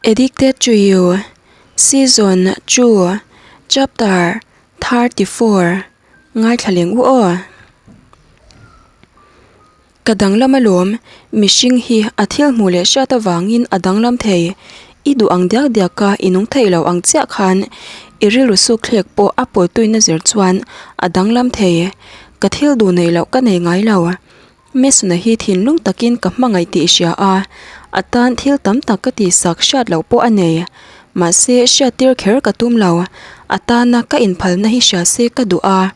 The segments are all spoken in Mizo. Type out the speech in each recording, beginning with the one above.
Addicted to You, Season 2, Chapter 34 Ngaithla leng u aw. Ka danglam alawm, mihring hi a thil hmuh leh hriat avangin a danglam thei. I duh ang diak diak a, i nung theih lo ang chiah khan i rilru suk thlek pawh a pawltuina zir chuan a danglam thei. Ka thil duh neih loh ka nei ngai lo. Mason-a hi thinlung takin ka hmangaih tih i hria a, a tan thil tam tak ka tihsak hriat loh pawh a nei. Mahse, hriattir kher ka tum lo. A tana ka inphalna hi hria se ka duh a,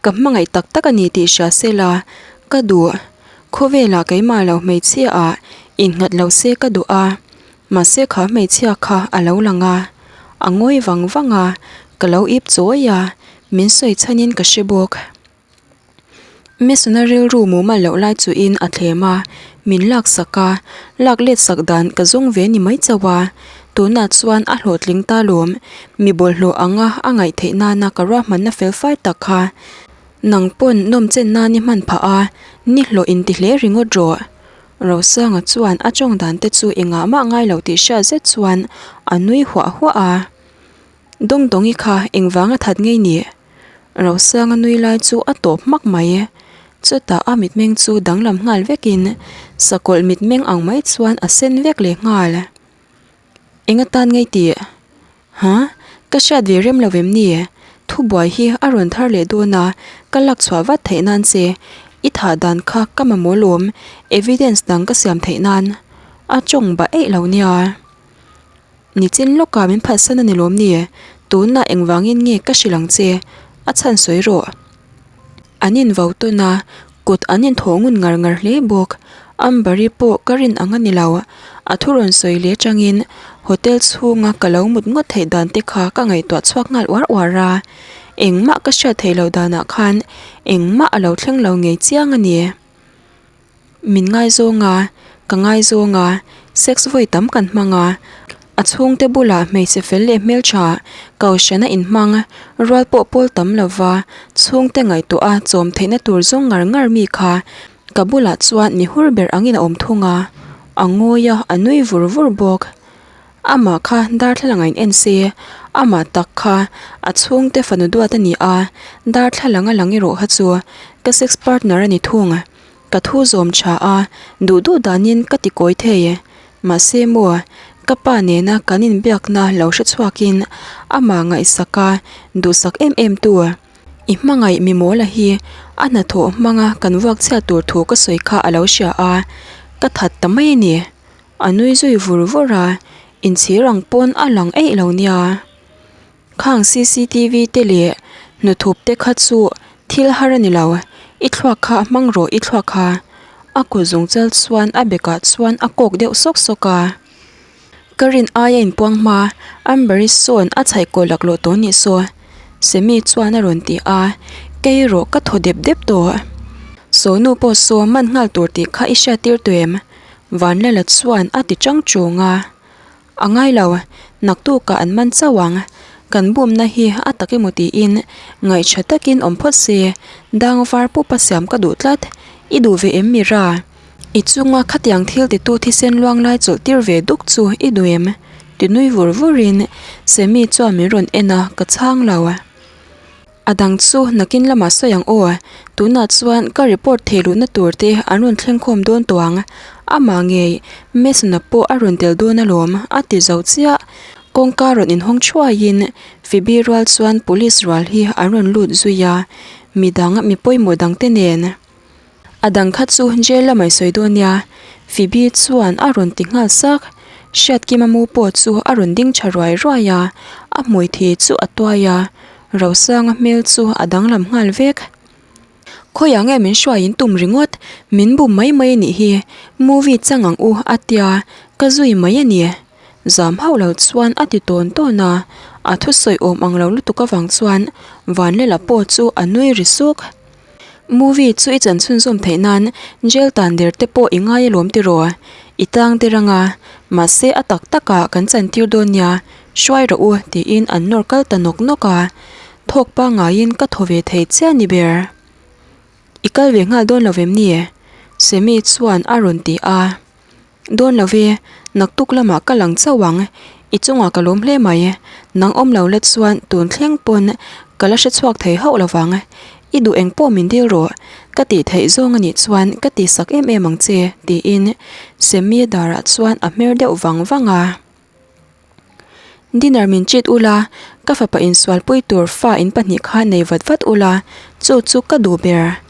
ka hmangaih tak tak a ni tih hria se la ka duh. Khawvelah keimah lo hmeichhia ah innghat lo se ka duh a, mahse kha hmeichhia kha a lo lang a, a ngawi vang vang a, ka lo ip chawi a, min sawi chhanin ka hre bawk. Mason-a rilru mumal loh lai chuhin a thlem a, min lak sak a, lak let sak dan ka zawng ve ni mai chauh a, tunah chuan a hlawhtling ta lawm, mi bawlhhlawh anga a ngaih theih nana ka ruahmanna fel fai tak kha nang pawn nawm chen nan i hman phah a, ni hlawh inti hle ringawt rawh. Rosanga chuan a tawng dan te chu engah mah ngai lo tih hriat zet chuan a nui huah huah a. Dawngdawngi kha engvanga that ngei ni? Rosanga nui lai chu a tawp hmak mai. Chutah a mitmeng chu danglam nghal vekin sakawlh mitmeng ang mai chuan a sen vek leh nghal. Eng atan ngei tih? Huh? Ka hriat ve rem lo em ni? Thubuai hi a rawn thar leh dawn a, ka lak chhuah vat theih nan che. I thah dan kha ka mamawh lawm, evidence dang ka siam theih nan. A tawng bah eih lo nia. Nichin lawkah min phatsan a ni lawm ni? Tunah engvangin nge ka hrilh ang che? A chhan sawi rawh. An invo tawn a, kut an inthawh ngun ngar ngar hle bawk. Amber-i pawh ka rin ang a ni lo. A thu rawn sawi leh atangin hotel chhunga ka lo mut ngawt theih dan te kha ka ngaihtuah chhuak nghal uar uar a. Engmah ka hriat theih loh danah khan engmah a lo thleng lo ngei chiang a ni. Min ngaizawng a, ka ngaizawng a, sex vawi tam kan hmang a, a chhungte bulah hmeichhe fel leh hmeltha kohhrana inhmang rual pawh pawl tam lova chhungte ngaihtuah a chawm theihna tur zawng ngar ngar mi kha ka bulah chuan mi hur ber angin a awm thung a, a ngawi a, a nui vur vur bawk. Amah kha darthlalang a in en se, amah tak kha a chhungte fanu duat a ni a, darthlalang a lang erawh kha chu ka sex partner a ni thung. Ka thu zawm tha a, duh duh danin ka ti kawi thei. Mahse maw, ka pa nena kan inbiakna lo hre chhuakin amah ngaihsak a, duhsak em em tu. I hmangaih mi mawla hi a hnathawh hmanga kan vuak chhiat tur thu ka sawi kha a lo hria a, ka that ta mai a ni. A nui zui vur vur a, inchhir ang pawn a lang eih lo nia. Khang cctv te leh hnuthup te kha chu thil har a ni lo, i thluak kha hmang rawh i thluak kha. A kut zung chal chuan a bekah chuan a kawk deuh sawk sawk a. Ka rin aia inpuang hma, Amber-i sawn a chhaih kaw laklawh tawh nih saw. Semi chuan a rawn ti a, Kei erawh ka thaw dep dep tawh. Sawnu pawh saw man nghal tur tih kha i hriattir tawh em? Vanlala chuan a ti chang chung a. A ngai lo, naktukah an man chauh ang. Kan bumna hi a tak emaw tiin ngaihṭha takin awm phawt se, dang var pupa siam ka duh tlat. I duh ve em Mira? I chunga khatiang thil titu thisen luang lai chawlh tir ve duk chu i duh em? Ti nui vur vurin Semi chuan min rawn en a, ka chhang lo. A dang chu nakin lamah sawi ang aw, tunah chuan ka report thei luhna tur te an rawn thleng khawm dawn tawh ang, amah ngei Mason-a pawh a rawn tel dawn alawm a ti zo chiah. Kawngka rawn inhawng thuaiin Phoebe rual chuan police rual hi an rawn lut zui a, midang mi pawimawh dang te nen. A dang kha chu jail lamah i sawi dawn nia, Phoebe chuan a rawn ti nghal sak. Hriatkima mu pawh chu a rawn ding tha ruai ruai a, a hmui thi chu a tuai a, Rosanga hmel chu a danglam nghal vek. Khawiah nge min hruai in tum ringawt, min bum mai mai a nih hi, movie chang ang u a tia, ka zui mai a ni. Zam hauh lo chuan a ti tawn tawn a, a thusawi awm ang lo lutuk avang chuan Vanlela pawh chu a nui ri suk. Movie chu i chan chhunzawm theih nan jail tan der te pawh i ngai alawm tiraw? I tang der anga, mahse a tak takah kan chan tir dawn nia, hruai rawh u tiin an nawr kal ta nawk nawk a, thawk pangaiin ka thaw ve thei chiah ni ber. I kal ve nghal dawn lo vem ni? Semi chuan a rawn ti a. Dawn lo ve, Naktuk lamah ka lang chauh ang, i chungah ka lawm hle mai. Nang awm lo la chuan tun thleng pawn ka la hre chhuak thei hauh lo vang. I duh eng pawh min dil rawh, ka tih theih zawng a nih chuan ka ti sak em em ang che, tiin Sammy darah chuan a hmer deuh vang vang a. Dinner min treat ula, ka fapa insualpui tur fa in pahnih kha nei vat vat ula, chu chu ka duh ber.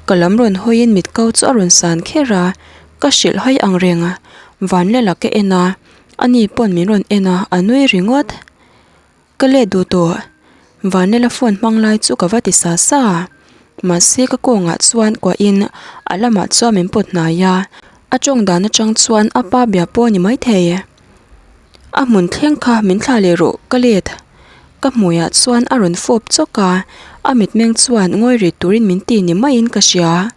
Ka lam rawn hawiin mit ko chu a rawn san kher a, ka hrilh hai ang reng. Vanlela ka en a, ani pawn min rawn en a, a nui ringawt. Ka let duh tawh. Vanlela phone hmang lai chu ka va ti sa sa a, mahse ka kawngah chuan kuahin a lamah chuan min pawt hnai a, a tawng dan atang chuan a pa bia pawh a ni maithei. A hmun thleng kha min thlah leh rawh ka let. Ka hmuiah chuan a rawn fawp chawk a, a mitmeng chuan ngawi rih turin min ti ni maiin ka hria.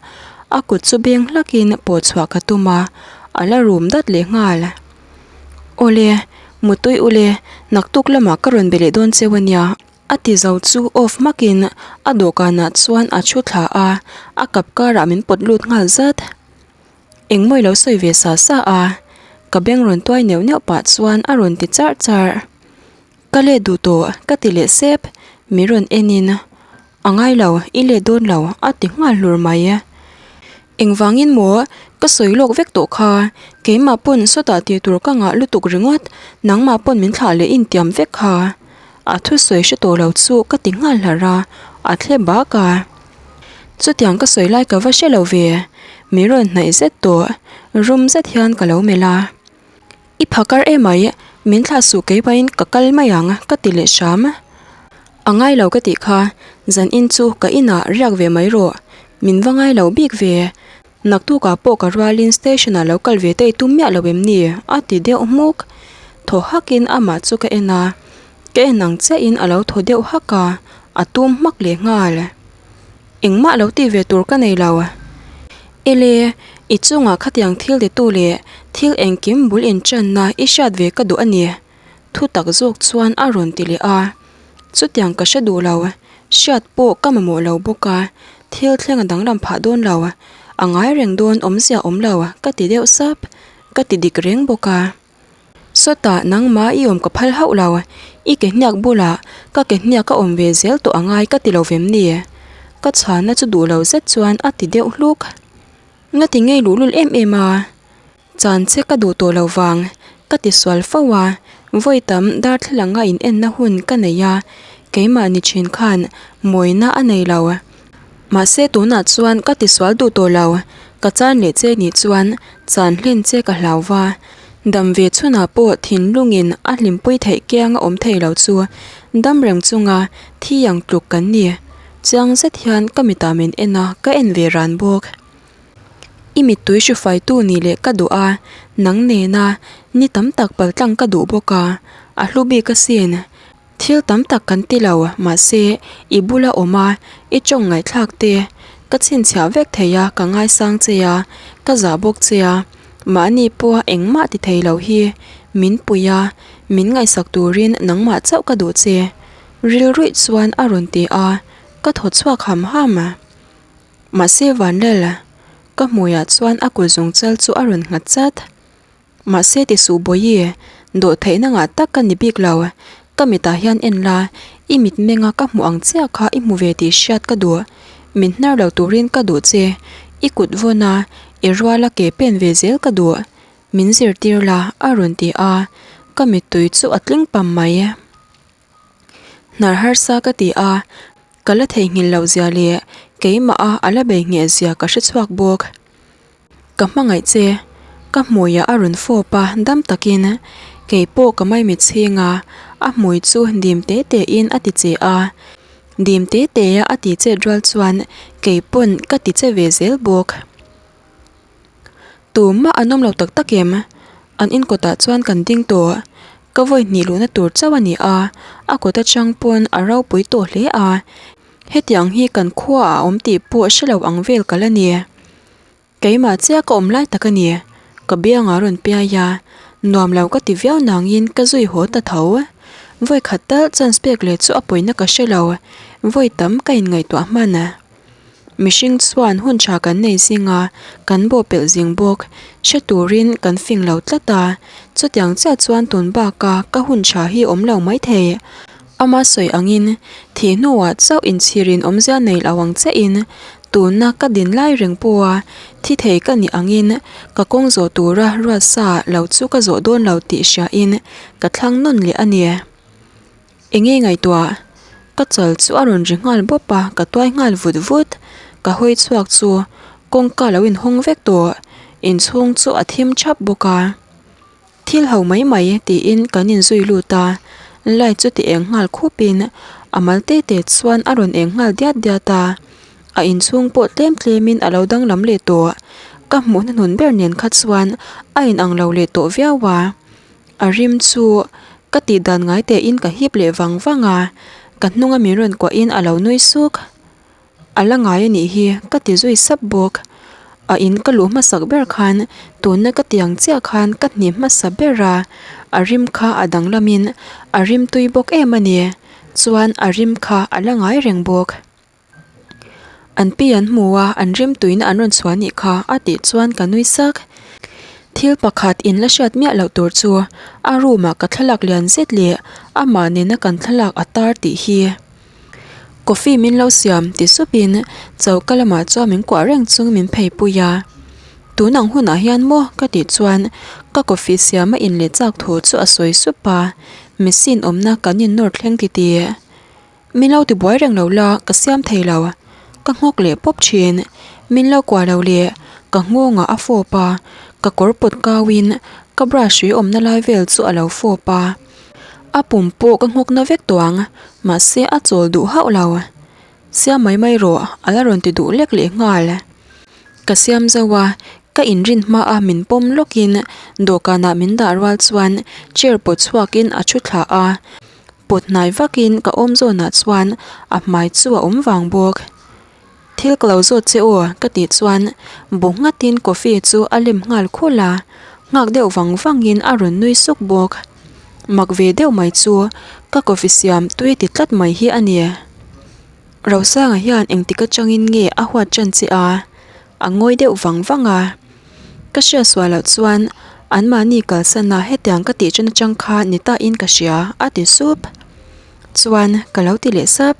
A kut chu beng hlakin pawh chhuah ka tum a, a la rum dat leh nghal. Awle, mutui ule, naktuk lamah ka rawn be leh dawn cheu a nia. A ti zo chu off hmakin a dawhkanah chuan a thu thla a, a kap karah min pawt lut nghal zat. Engmaw i lo sawi ve sa sa a, ka beng rawn tuai neuh neuh pah chuan a rawn ti charh charh. Ka let duh tawh ka ti leh sep, min rawn en in a ngai lo i let dawn lo a ti nghal hlur mai. Engvangin maw ka sawi lawk vek tawh kha, keimah pawn sawtah tih tur ka ngah lutuk ringawt, nangmah pawn min thlah leh intiam vek kha. A thusawi hre tawh lo chu ka ti nghal hlar a, a thle bak a. Chutiang ka sawi lai ka va hre lo ve, min rawn hnaih zet tawh, rum zet hian ka lo melh a. I phakar emai, min thlah suh keimahin ka kal mai ang ka ti leh hram. A ngai lo ka tih kha, zan in chu ka inah riak ve mai rawh, min va ngai lo bik ve. Naktukah pawh ka rualin station ah lo kal ve te i tum miah lo em ni? a ti deuh hmuk. Thaw hakin amah chu ka en a, ka en ang chiahin a lo thaw deuh hak a, a tum hmak leh nghal. Engmah lo tih ve tur ka nei lo. Ele, i chungah khatiang thil titu leh thil engkim bul inṭanna i hriat ve ka duh a ni. Thu tak zawk chuan a rawn ti leh a, chutiang ka hre duh lo, hriat pawh ka mamawh lo bawk a, thil thleng a danglam phah dawn lo, a ngai reng dawn awmzia awm lo ka ti deuh sap, ka ti dik reng bawk a. Sawtah nangmah i awm ka phal hauh lo, i ke hniak bulah ka ke hniak a awm ve zel tawh a ngai ka ti lo vem ni? Ka chhanna chu duh lo zet chuan a ti deuh hluk. Nga ti ngei luhlul em em a. Chan che ka duh tawh lo vang, ka ti sual fo a, vawi tam darthlalang a in enna hun ka nei a, keimah ni thin khan mawina a nei lo. Mahse tunah chuan ka ti sual duh tawh lo, ka chan leh che nih chuan chan hlen che ka hlau va, dam ve chhunah pawh thinlungin a hlimpui theih kiang a awm thei lo chu dam reng chunga thi ang tluk kan ni. Chiang zet hian ka mitah min en a, ka en ve ran bawk. I mittui hrufaitu nih leh ka duh a, nang nena ni tam tak paltlang ka duh bawk a, a hlu bik asin. Thil tam tak kan ti lo, mahse i bula awm a, i tawng ngaihthlak te ka chhinchhiah vek thei a, ka ngaisang che a, ka zah bawk che a, mahni pawha engmah ti thei lo hi min pui a, min ngaihsak turin nangmah chauh ka duh che. Rilruih chuan a rawn ti a, ka thaw chhuak ham ham. Mahse Vanlal, ka hmuiah chuan a kut zungchal chu a rawn nghat chat. Mahse ti suh Bawihi, dawhtheihna ngah tak ka ni bik lo. Ka mitah hian en la, i mitmenga ka hmuh ang chiah kha i hmu ve tih hriat ka duh. Min hnar lo turin ka duh che, i kut vawn a, i ruala ke pen ve zel ka duh. Min zirtir la, a rawn ti a, ka mittui chu a tling pam mai. Hnar harsa ka ti a, ka la theihnghilh loh zia leh keimah a a la bei ngheh zia ka hre chhuak bawk. Ka hmangaih che, ka hmuiah a rawn fawp a dam takin kei pawh ka maimit chhing a, a hmui chu dim te te in a ti che a, dim te te a a ti chet rual chuan kei pawn ka ti che ve zel bawk. Tumah an awm lo tak tak em? An in kawtah chuan kan ding tawh. Ka vawi hnih luhna tur chauh a ni a, a kawt atang pawn a ropui tawh hle a. Hetiang hi kan khuaah a awm tih pawh hre lo ang vel ka la ni. Keimah chiah ka awm lai tak a ni. Ka biangah rawn piai a, nuam lo ka ti viau nangin ka zui haw ta tho. Vawi khat tal chance pek leh chu a pawina ka hre lo, vawi tam ka inngaihtuah hman. Mihring chuan hun tha kan nei zing a, kan bawhpelh zing bawk. Hre turin kan fing lo tlat a, chutiang chiah chuan tun baka ka hun tha hi awm lo maithei. Ama sawi angin thih hnuah chauh inchhirin awmzia nei lo ang chiahin tuna ka din lai reng pawha thi thei ka nih angin ka kawng zawh tura ruat sa lo chu ka zawh dawn lo tih hriain ka thlang nawn leh a ni. Enge ngaihtuah? Ka chal chu a rawn ri nghal bawp a, ka tuai nghal vut vut. Ka hawi chhuak chu kawngka lo inhawng vek tawh, inchhung chu a thim thap bawk a. Thil ho mai mai tiin kan inzui lut a, light chu ti eng nghal khupin a mal te te chuan a rawn eng nghal diat diat a, a inchhung pawh tlem tlemin a lo danglam leh tawh, ka hmuh hnuhnun ber nen kha chuan a inang lo leh tawh viau a, a rim chu ka tih dan ngai tein ka hip leh vang vang a, ka hnunga min rawn kuahin a lo nui suk. A la ngai a nih hi ka ti zui sap bawk. A in ka luh hmasak ber khan tuna ka tiang chiah khan ka hni hmasa ber a, a rim kha a danglamin a rim tui bawk em a ni. Chuan a rim kha a la ngai reng bawk. An pi an hmu a, an rim tuina an rawn chhuah nih kha a tih chuan ka nui sak. Thil pakhat in la hriat miah loh tur chu a room ah ka thlalak lian zet leh amah nena kan thlalak a tar tih hi. Coffee min lo siam ti supin choka lamah chuan min kuah reng chung min phei pui a. Tun ang hunah hian maw ka tih chuan ka coffee siam a in leh chak thu chu a sawi sup a, machine awmna kan in nawr thleng ti ti. Min lo ti buai reng lo la ka siam thei lo, ka nghawk leh pawp thin. Min lo kuah lo leh ka nghawngah a fawp a, ka kawr pawt kauin ka brush ri awmna lai vel chu a lo fawp a. A pum pawh ka nghawk na vek tawh ang, mahse a chawl duh hauh lo. Siam mai mai rawh, a la rawn ti duh lek leh nghal. Ka siam zo a, ka inrin hma a min pawm lawkin dawhkanah min dah rual chuan chair pawt chhuakin a thu thla a, pawt hnai vakin ka awm zawnah chuan a hmai chu a awm vang bawk. Thil ka lo zawt che aw ka tih chuan bu nghatin coffee chu a lem nghal khulh a, nghak deuh vang vangin a rawn nui suk bawk. Mak ve deuh mai chu ka coffee siam tui ti tlat mai hi a ni. Rosanga hian engtik atangin nge a huat ṭan che a? A ngawi deuh vang vang a. Ka hriat sual loh chuan anmahni kalsana hetiang ka tih ṭan atang kha ni tahin ka hria a ti sup. Chuan ka lo ti leh sap.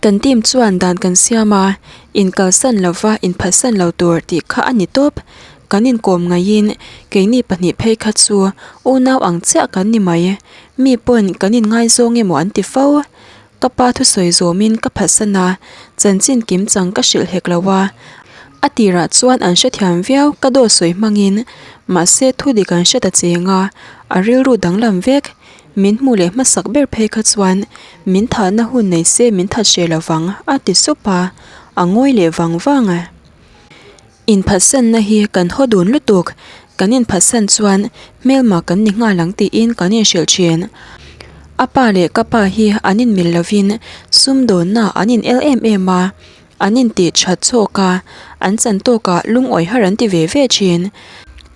Kan team chuan dan kan siam a, inkalsan lova inphatsan lo tur tih kha a ni tawp. Kan inkawm ngaihin keini pahnih phei kha chu unau ang chiah kan ni mai. Mi pawn kan inngaizawng emaw an ti fo. Ka pa thusawi zawmin ka phatsan a, chanchin kim chang ka hrilh hek lo a. A tirah chuan an hrethiam viau ka dawt sawi hmangin, mahse thudik an hre ta cheng a, a rilru danglam vek. Min hmuh leh hmasak ber phei kha chuan min thahna hun nei se min that hreh lo vang a ti sup a, a ngawi leh vang vang a. Inphatsanna hi kan haw dun lutuk, kan inphatsan chuan hmelma kan ni nghal ang tiin kan inhrilh thin. A pa leh ka pa hi an inmil lovin sumdawnna an in el em em a, An intih that chhawk a, an chan tawkah lungawi har an ti ve ve thin.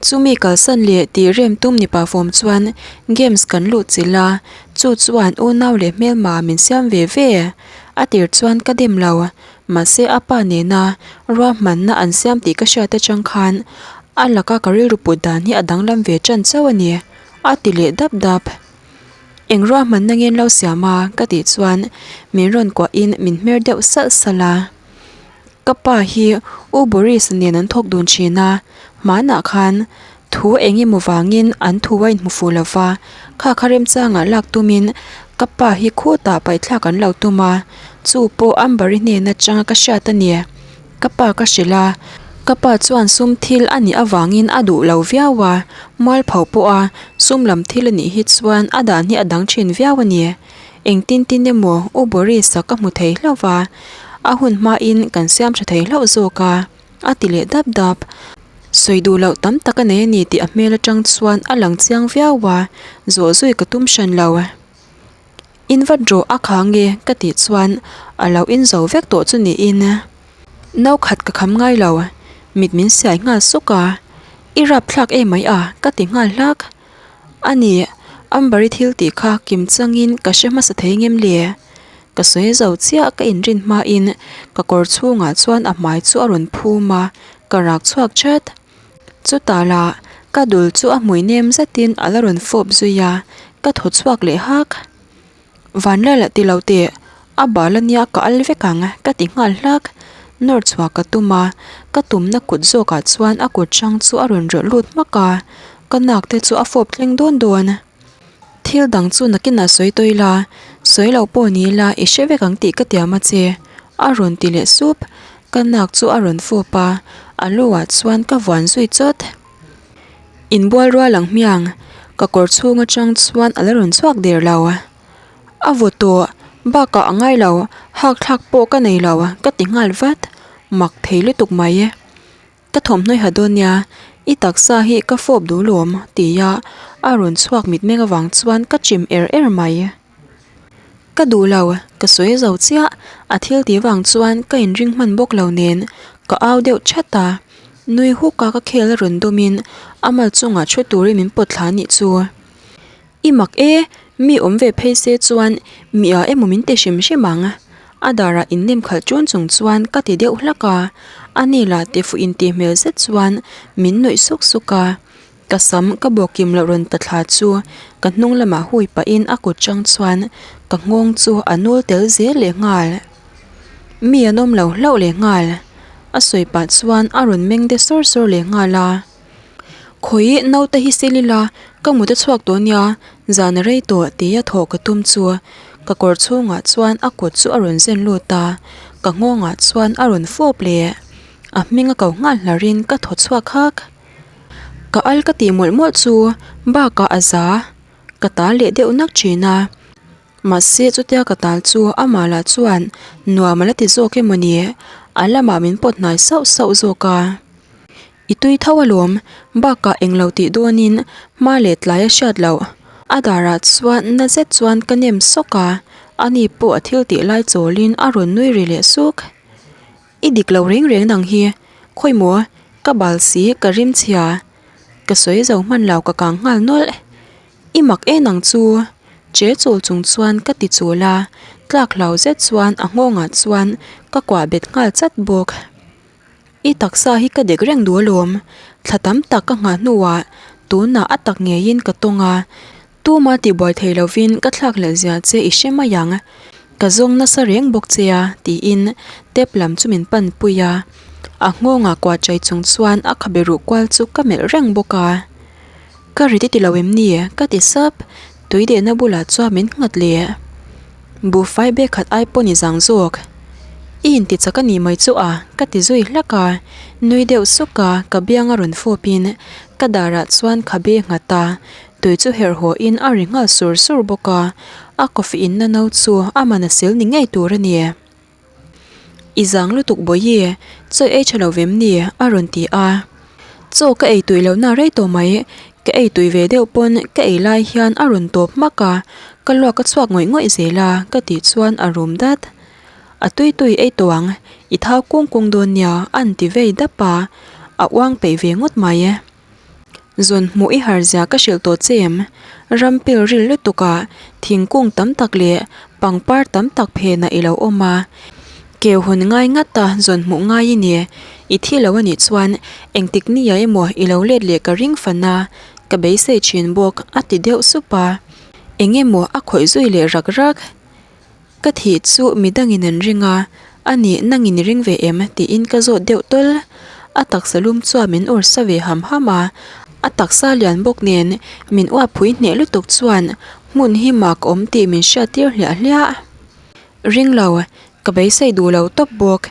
Chumi kalsan leh tih rem tum ni pah fawm chuan games kan luh chilh a, chu chuan unau leh hmelma min siam ve ve. A tir chuan ka dem lo, mahse a pa nena ruahmanna an siam tih ka hriat atang khan a laka ka rilru put dan hi a danglam ve tan chauh a ni, a ti leh dap dap. Eng ruahmanna ngen lo siam a? ka tih chuan min rawn kuahin min hmer deuh salh salh a. Ka pa hi U Boris nen an thawk dun thin a, hmanah khan thu eng emaw vangin an thu a inhmu fuh lo va, kha kha remchangah lak tumin ka pa hi khutah paihthlak an lo tum a, chu pawh Amber-i hnen atanga ka hriat a ni. Ka pa ka hrilh a, ka pa chuan sum thil a nih avangin a duh lo viau a, mualpho pawh a sum lam thil a nih hi chuan a dan hi a dang thin viau a ni. Engtin tin emaw U Boris-a ka hmu thei hlauh va, a hun hmain kan siam tha thei hlauh zawk a, a ti leh dap dap. Sawi duh loh tam tak a nei a ni tih a hmel atang chuan a lang chiang viau a, zawh zui ka tum hran lo. In vat rawh a kha nge ka tih chuan a lo in zo vek tawh chu niin no khat ka kham ngai lo, mit min siai nghal suk a, i rapthlak em mai a ka ti nghal hlak. A ni, Amber-i thil tih kha kim changin ka hre hmasa thei ngem le? Ka sawi zo chiah ka inrin hmain ka kawr chhungah chuan a hmai chu a rawn phum a, ka rak chhuak chat. Chutah lah ka dul chu a hmui nem zetin a la rawn fawp zui a, ka thaw chhuak leh hak. Vanlal ti lo teh, a bal ania ka al vek ang ka ti nghal hlak. Nawr chhuah ka tum a, ka tumna kut zawkah chuan a kut hrang chu a rawn rawlh lut hmak a, ka nak te chu a fawp thleng dawn dawn. Thil dang chu nakinah sawi tawh ila, sawi lo pawh ni ila i hre vek ang tih ka tiam a che, a rawn ti leh sup. Ka nak chu a rawn fawp a, a lu ah chuan ka vuan zui chawt. Inbual rual ang hmiang, ka kawr chhung atang chuan a la rawn chhuak der lo. A vaw tawh, bakah a ngai lo, hak thlak pawh ka nei lo ka ti nghal vat, mak thei lutuk mai. Ka thawmhnawi ha dawn nia, i taksa hi ka fawp duh lawm tia a rawn chhuak mitmeng avang chuan ka chim er er mai. Ka duh lo, ka sawi zo chiah, a thil tih vang chuan ka inring hman bawk lo nen ka au deuh chat a, nui huk a ka khel a rawn dawmin a mal chungah thu turin min pawt thla anih chu. I mak e, mi awm ve phei se chuan mi a emaw min ti hrim hrim ang. A darah innem khalh ṭun chung chuan ka ti deuh hlak a, ani lah tifuh intih hmel zet chuan min nuih suk suk a. Ka sam ka bawk kim loh rawn ta thla chu ka hnung lamah hui pahin a kut chang chuan ka nghawng chu a nul tel zel leh nghal. Mi an awm lo hlauh leh nghal. A sawi pah chuan a rawn meng de sawr sawr leh nghal a. Khawi naute hi sil ila ka mut a chhuak tawh nia zan a rei tawh tia thawh ka tum chu ka kawr chhungah chuan a kut chu a rawn zen lut a, ka nghawngah chuan a rawn fawp leh. A hming a ko nghal hlarin ka thaw chhuak hak. Ka al ka tih mawlh mawlh chu bakah a za ka tal leh deuh nak thin a, mahse chutia ka tal chu amah lah chuan nuam a la ti zawk emaw ni a lamah min pawt hnai sauh sauh zawk a. I tui tho alawm bakah englo tih dawnin hma leh tlai a hriat loh a darah chuan na zet chuan ka nem sawk a, ani pawh a thil tih lai chawlin a rawn nui ri leh suk. I dik lo reng reng nang hi, khawi maw, ka bal si ka rim chhia, ka sawi zo hman lo ka kang nghal nawlh. I mak e nang chu, che chul chung chuan ka ti chul a, tlak hlau zet chuan a nghawngah chuan ka kuah bet nghal chat bawk. I taksa hi ka dek reng duh alawm, thla tam tak ka nghah hnuah tunah a tak ngeiin ka tawng a, Tuma tihbuai thei lovin ka thlak leh zia che i hre mai ang. Ka zawng nasa reng bawk che a, tiin tap lam chu min pan pui a. A nghawngah kuah chai chung chuan a khabe ruh kual chu ka melh reng bawk a. Ka ri ti lo em ni? ka ti sap. Tui dehna bulah chuan min nghat leh. Buhfai bag khat ai pawh ni zang zawk. I inti chak a nih mai chu a, ka ti zui hlak a. Nui deuh suk a, ka biang a rawn fawpin ka darah chuan khabe nghat a. Tui chu herh haw in a ri nghal sur sur bawk a, a coffee in na no chu a man a sil ni ngei tur a ni. I zang lutuk Bawihi, chaw ei tha lo vem ni? a rawn ti a. Chaw ka ei tui lohna rei tawh mai, ka ei tui ve deuh pawn ka ei lai hian a rawn tawp hmak a, ka luak a chhuak ngawih ngawih zel a ka tih chuan a rum dat. A tui tui ei tawh ang, i thau kung kung dawn nia a ni ti vei dap a, a uang peih ve ngawt mai. Zawn hmuh i har zia ka hrilh tawh che em? Ram pil ril lutuk ah thingkung tam tak leh pangpar tam tak phenah i lo awm a. Keu hun ngai ngat a zawn hmuh ngai i ni. I thi lo a nih chuan engtik nia emaw i lo let leh ka ring fan a, ka beisei thin bawk a ti deuh sup a. Eng emaw a khawih zui leh rak rak. Ka thih chu midangin an ring a, a nih nangin i ring ve em? tiin ka zawt deuh tawl. A taksa lum chuan min awr sa ve ham ham a, a taksa lian bawk nen min uap phui hneh lutuk chuan hmun hi mak awm tih min hriat tir hliah hliah. Ring lo, ka beisei duh lo tawp bawk.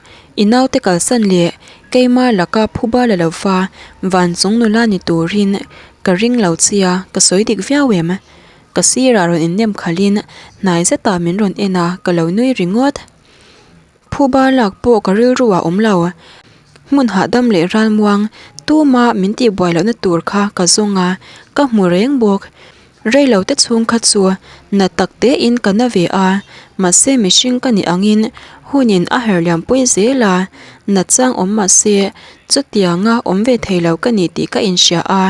I naute kalsan leh keima laka phuba la lo va, van chung nula ni turin ka ring lo chia, ka sawi dik viau em? Ka sirah rawn innem khalhin hnai zetah min rawn en a, ka lo nui ringawt. Phuba lak pawh ka rilru ah awm lo. Hmun hahdam leh ralmuang tuma min tihbuai lohna tur kha ka zawng a, ka hmu reng bawk. Reilo te chhung kha chu na tak tein ka na ve a, mahse mihring ka nih angin hunin a her liampui zel a, nat chang awm mahse chutianga awm ve thei lo ka ni tih ka inhria a.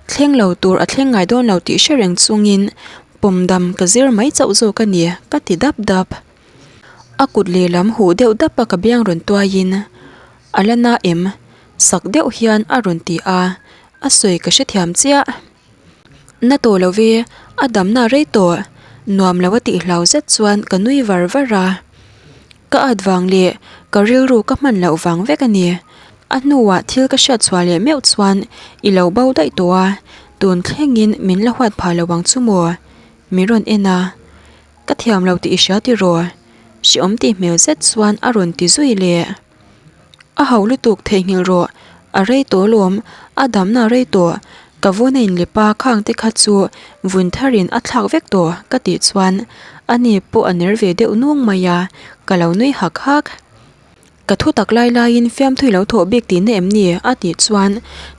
Thleng lo tur a thleng ngai dawn lo tih hre reng chungin pawm dam ka zir mai chauh zawk a ni, ka ti dap dap. A kut lehlam huh deuh dap a ka biang rawn tuaiin a la na em? Sak deuh hian a rawn ti a, a sawi ka hrethiam chiah. Na tawh lo ve, a damna rei tawh. Nuam lo a tih hlau zet chuan ka nui var var a. Ka at vang leh ka rilru ka hman loh vang vek a ni. A hnuah thil ka hriat chhuah leh meuh chuan i lo bo daih tawh a, tun thlengin min la huat phah lo ang chu maw? Min rawn en a, ka thiam lo tih i hria tiraw? Hreawm tih hmel zet chuan a rawn ti zui leh. A hauh lutuk theihnghilh rawh, a rei tawh alawm, a damna a rei tawh, ka vun a inlep a khang te kha chu vun tharin a thlak vek tawh ka tih chuan ani pawh a ner ve deuh nung mai a, ka lo nui hak hak. Ka thu tak lai laiin fiamthui lo thawh bik tihna em ni? a tih chuan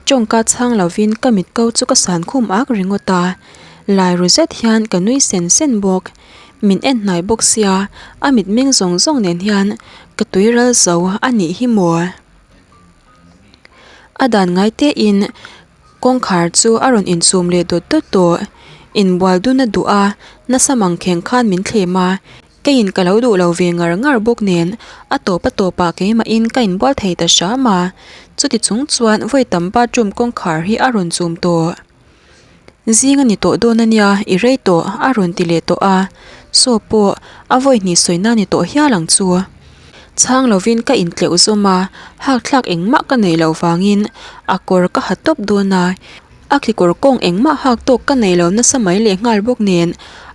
tawngka chhang lovin ka mit ko chu ka san khum ak ringawt a, lai ru zet hian ka nui sen sen bawk. Min en hnai bawk sia, a mitmeng zawng zawng nen hian ka tui ral zo a nih hi maw? A dan ngai tein kawngkhar chu a rawn inchum leh dawt dawt tawh. Inbual dun a duh a, nasa mangkheng khan min thlem a, keiin ka lo duh lo ve ngar ngar bawk nen a tawp a tawpah keimahin ka inbual thei ta hram a, chuti chung chuan vawi tam bathroom kawngkhar hi a rawn chum tawh. Zing a ni tawh dawn a nia, i rei tawh a rawn ti leh tawh a, saw pawh a vawi hnih sawi na ni tawh hial ang chu. Chhang lovin ka intleuh zawm a, hakthlak engmah ka neih loh vangin a kawr ka ha tawp dawn a, a kekawr kawng engmah hak tawk ka nei lo nasa mai leh nghal bawk nen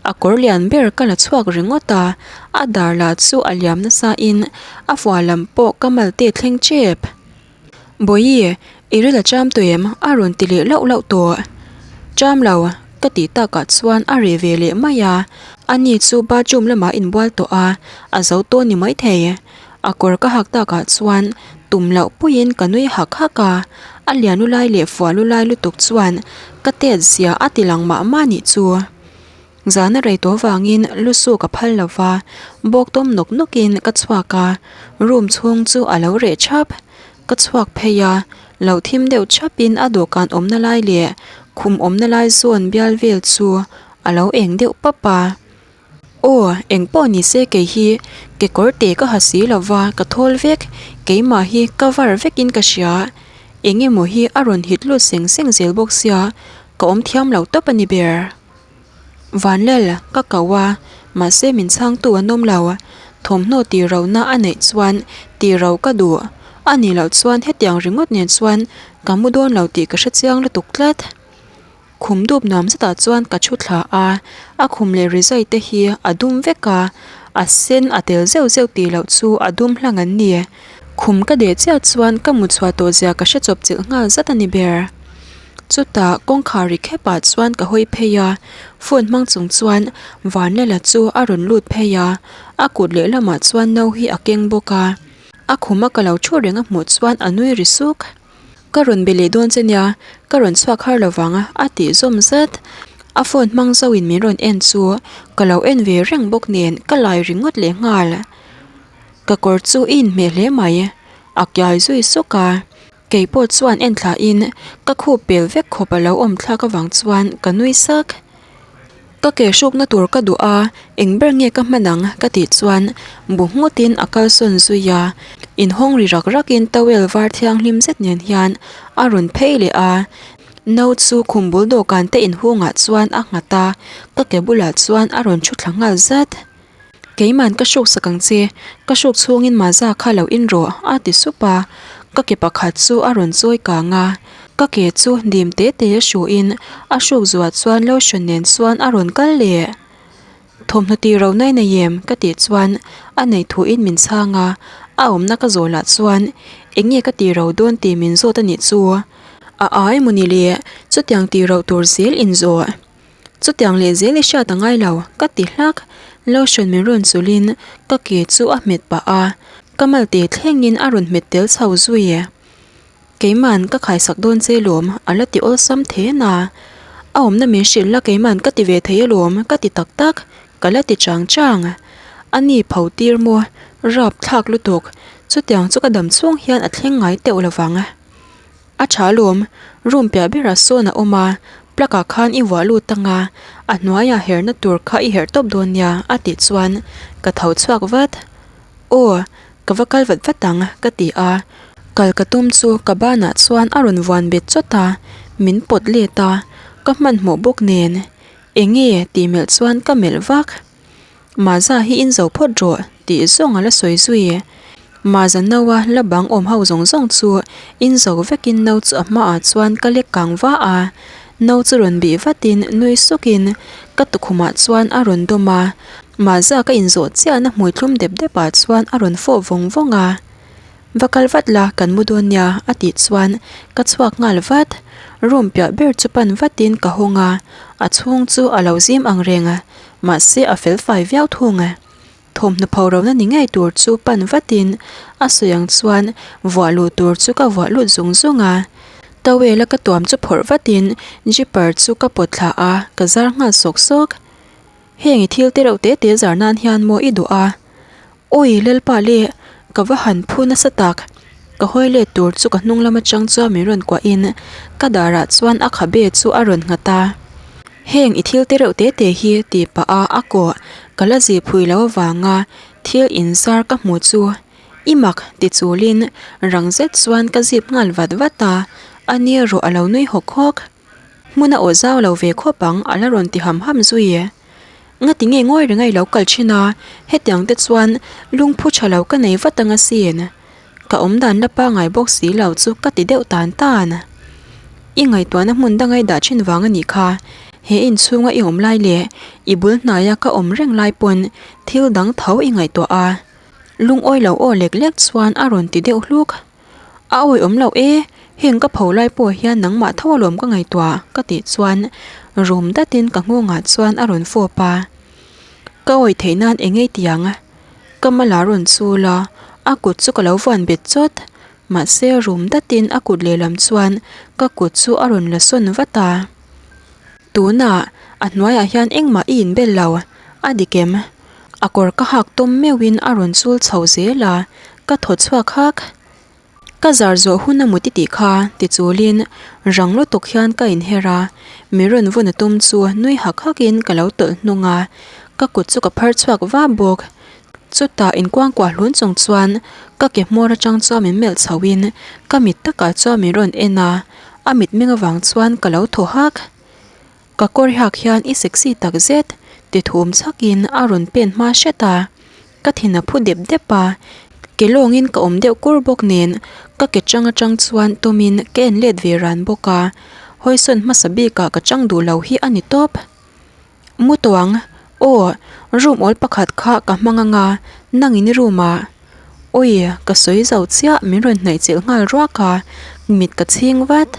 a kawr lian ber ka la chhuak ringawt a, a dar lah chu a liam nasa in a fua lam pawh ka malte thleng tep. Bawihi, i ril a cham tawh em? A rawn ti leh lauh lauh tawh. Cham lo, ka tih takah chuan a reh ve leh mai a. Ani chu bathroom lamah a inbual tawh a, a zo tawn ni maithei. A kawr ka hak takah chuan tum loh puiin ka nui hak hak a. A lian lu lai leh fuah lu lai lutuk chuan ka tet zia a ti lang mah mah nih chu. Zan a rei tawh vangin lu su ka phal lo va, bawk tawm nawk nawkin ka chhuak a, room chhung chu a lo reh thap. Ka chhuak phei a, lo thim deuh thapin a dawhkan awmna lai leh khum awmna lai zawn bial vel chu a lo eng deuh pap a. Aw, eng pawh ni se kei hi kekawr te ka ha si lo va, ka thawl vek, keimah hi ka var vekin ka hria. Eng emaw hi a rawn hit lut seng seng zel bawk sia, ka awm thiam lo tawp a ni ber. Vanlel, ka ko a, mahse min chhangtu an awm lo. Thawmhnaw tih rohna a neih chuan tih ro ka duh. A nih loh chuan hetiang ringawt nen chuan ka mu dawn lo tih ka hre chiang lutuk tlat. Khum dup nuam zetah chuan ka thu thla a, a khum leh rizai te hi a dum vek a, a sen a tel zeuh zeuh tih loh chu a dum hlang an ni. Khum ka deh chiah chuan ka mu chhuah tawh zia ka hre chawp chilh nghal zat a ni ber. Chutah kawngkhar ri khepah chuan ka hawi phei a, phone hmang chung chuan Vanlala chu a rawn lut phei a, a kut lehlamah chuan no hi a keng bawk a, a khuma ka lo thu reng a hmuh chuan a nui ri suk. Ka rawn be leh dawn che nia, ka rawn chhuak har lo vang a, a tih zawm zat. A phone hmang zoin min rawn en chu ka lo en ve reng bawk nen ka lai ringawt leh nghal. Ka kawr chu i inhmeh hle mai, a kiai zui suk a. Kei pawh chuan en thla in ka khup pel vek khawp a lo awm thlak avang chuan ka nui sak. Ka ke hrukna tur ka duh a, eng ber nge ka hman ang ka tih chuan bu nghut in a kalsawn zui a, inhawng ri rak rak in towel var thianghlim zet nen hian a rawn phei leh a, no chu khum bul dawhkan te inhungah chuan a nghat a, ka ke bulah chuan a rawn thu thla nghal zat. Keiman ka hruk sak ang che, ka hruk chhungin Maza kha lo in rawh, a ti sup a. Ka ke pakhat chu a rawn chawi kang a, ka ke chu dim te te a hruin a hruk zuah chuan lotion nen chuan a rawn kal leh. Thawmhnaw tih ro nai nei em? ka tih chuan a nei thuin min chhang a, a awmna ka zawh lah chuan eng nge ka tih ro dawn tih min zawt a nih chu. A ai mawni le, chutiang tih ro tur zel inzawh. Chutiang leh zel i hriat a ngai lo, ka ti hlak. Lotion min rawn chulhin ka ke chu a hmet pah a, ka malte thlengin a rawn hmet tel chho zui. Keiman ka khaisak dawn che lawm, a la ti awlsam then a. A awmna min hrilh la keiman ka ti ve thei alawm, ka ti tak tak, ka la ti chang chang. A ni pho tir maw, rap thlak lutuk, chutiang chu ka dam chhung hian a thleng ngai teuh lovang. A tha alawm, room piah berah sawn a awm a, plug ah khan i vuah lut ang a, a hnuaiah herhna tur kha i herh tawp dawn nia a tih chuan ka tho chhuak vat. Aw, ka va kal vat vat ang, ka ti a. Kal ka tum chu ka banah chuan a rawn vuan bet chawt a, min pawt let a, ka hmanhmawh bawk nen. Enge tih melh chuan ka melh vak. Maza hi in zo phawt rawh tih zawng a la sawi zui. Maza no a la bang awm ho zawng zawng chu in zo vekin no chu a hmaah chuan ka lek kang va a. No chu rawn bih vatin nui sukin ka tukhumah chuan a rawn dawm a. Maza ka inzawh chiahna hmui thlum dep depah chuan a rawn fawh vawng vawng a. Va kal vat la, kan mu dawn nia a tih chuan ka chhuak nghal vat. Room piah ber chu pan vatin ka hawng a, a chhung chu a lo zim ang reng a, mahse a fel fai viau thung. Thawmhnaw pho ro na ni ngei tur chu pan vatin a sawi ang chuan vuah luh tur chu ka vuah lut zung zung a. Towel a ka tuam chu phawrh vatin zipper chu ka pawt thla a, ka zar nghal sawk sawk. Heng i thil te reuh te te zar nan hian maw i duh a? Awi Lalpa le, ka va han phu nasa tak. Ka hawi let tur chu ka hnung lam atang chuan min rawn kuah in ka darah chuan a khabe chu a rawn nghat a. Heng i thil te reuh te te hi tih pah a a kawh ka la zih phui lo avanga thil inzar ka hmu chu i mak ti chulin rang zet chuan ka zip nghal vat vat a, a ni erawh a lo nui hawk hawk. Hmun a aw zau lo ve khawp ang a la rawn ti ham ham zui. Ngati nge ngawi reng a i lo kal thin a, hetiang te chuan lungphu tha lo ka nei vat ang asin. Ka awm dan la pangai bawk si lo chu ka ti deuh tan tan. I ngaihtuahna hmun danga i dah thin vang a nih kha, he inchhunga i awm lai leh i bul hnaia ka awm reng lai pawn thil dang tho i ngaihtuah a. Lungawi lo aw lek lek chuan a rawn ti deuh hluk. A awi awm loh e, heng ka pho lai pawh hian nangmah tho alawm ka ngaihtuah ka tih chuan rum datin ka nghawngah chuan a rawn fawp a. Ka awi theih nan eng ei tiang ka mal a rawn chul a, a kut chu ka lo vuan bet chawt. Mahse rum datin a kut lehlam chuan ka kut chu a rawn la sawn vat a. Tunah a hnuaiah hian engmah i inbel lo, a dik em? A kawr ka hak tawm meuhin a rawn chul chho zel a, ka thaw chhuak hak. Ka zar zawh hun a mut i tih kha ti chulin rang lutuk hian ka inher a, mi rawn vun a tum chu nui hak hakin ka lo tawlh hnung a, ka kut chu ka phar chhuak va bawk. Chutah inkuangkuah hlun chung chuan ka ke hmawr atang chuan min melh chhoin ka mit takah chuan min rawn en a, a mitmeng avang chuan ka lo thaw hak. Ka kawr hak hian i sexy tak zet ti thum chhakin a rawn pen hma hret a, ka thin a phu dep dep a, ke lawngin ka awm deuh kur bawk nen ka ke chang atang chuan tawmin ka en let ve ran bawk a, hawisawn hmasa bikah ka chang duh lo hi a ni tawp. Mu tawh ang, aw room awl pakhat kha ka hmang anga nangin i room ah. Awi, ka sawi zo chiah min rawn hnaih chilh nghal ruak a, mit ka chhing vat.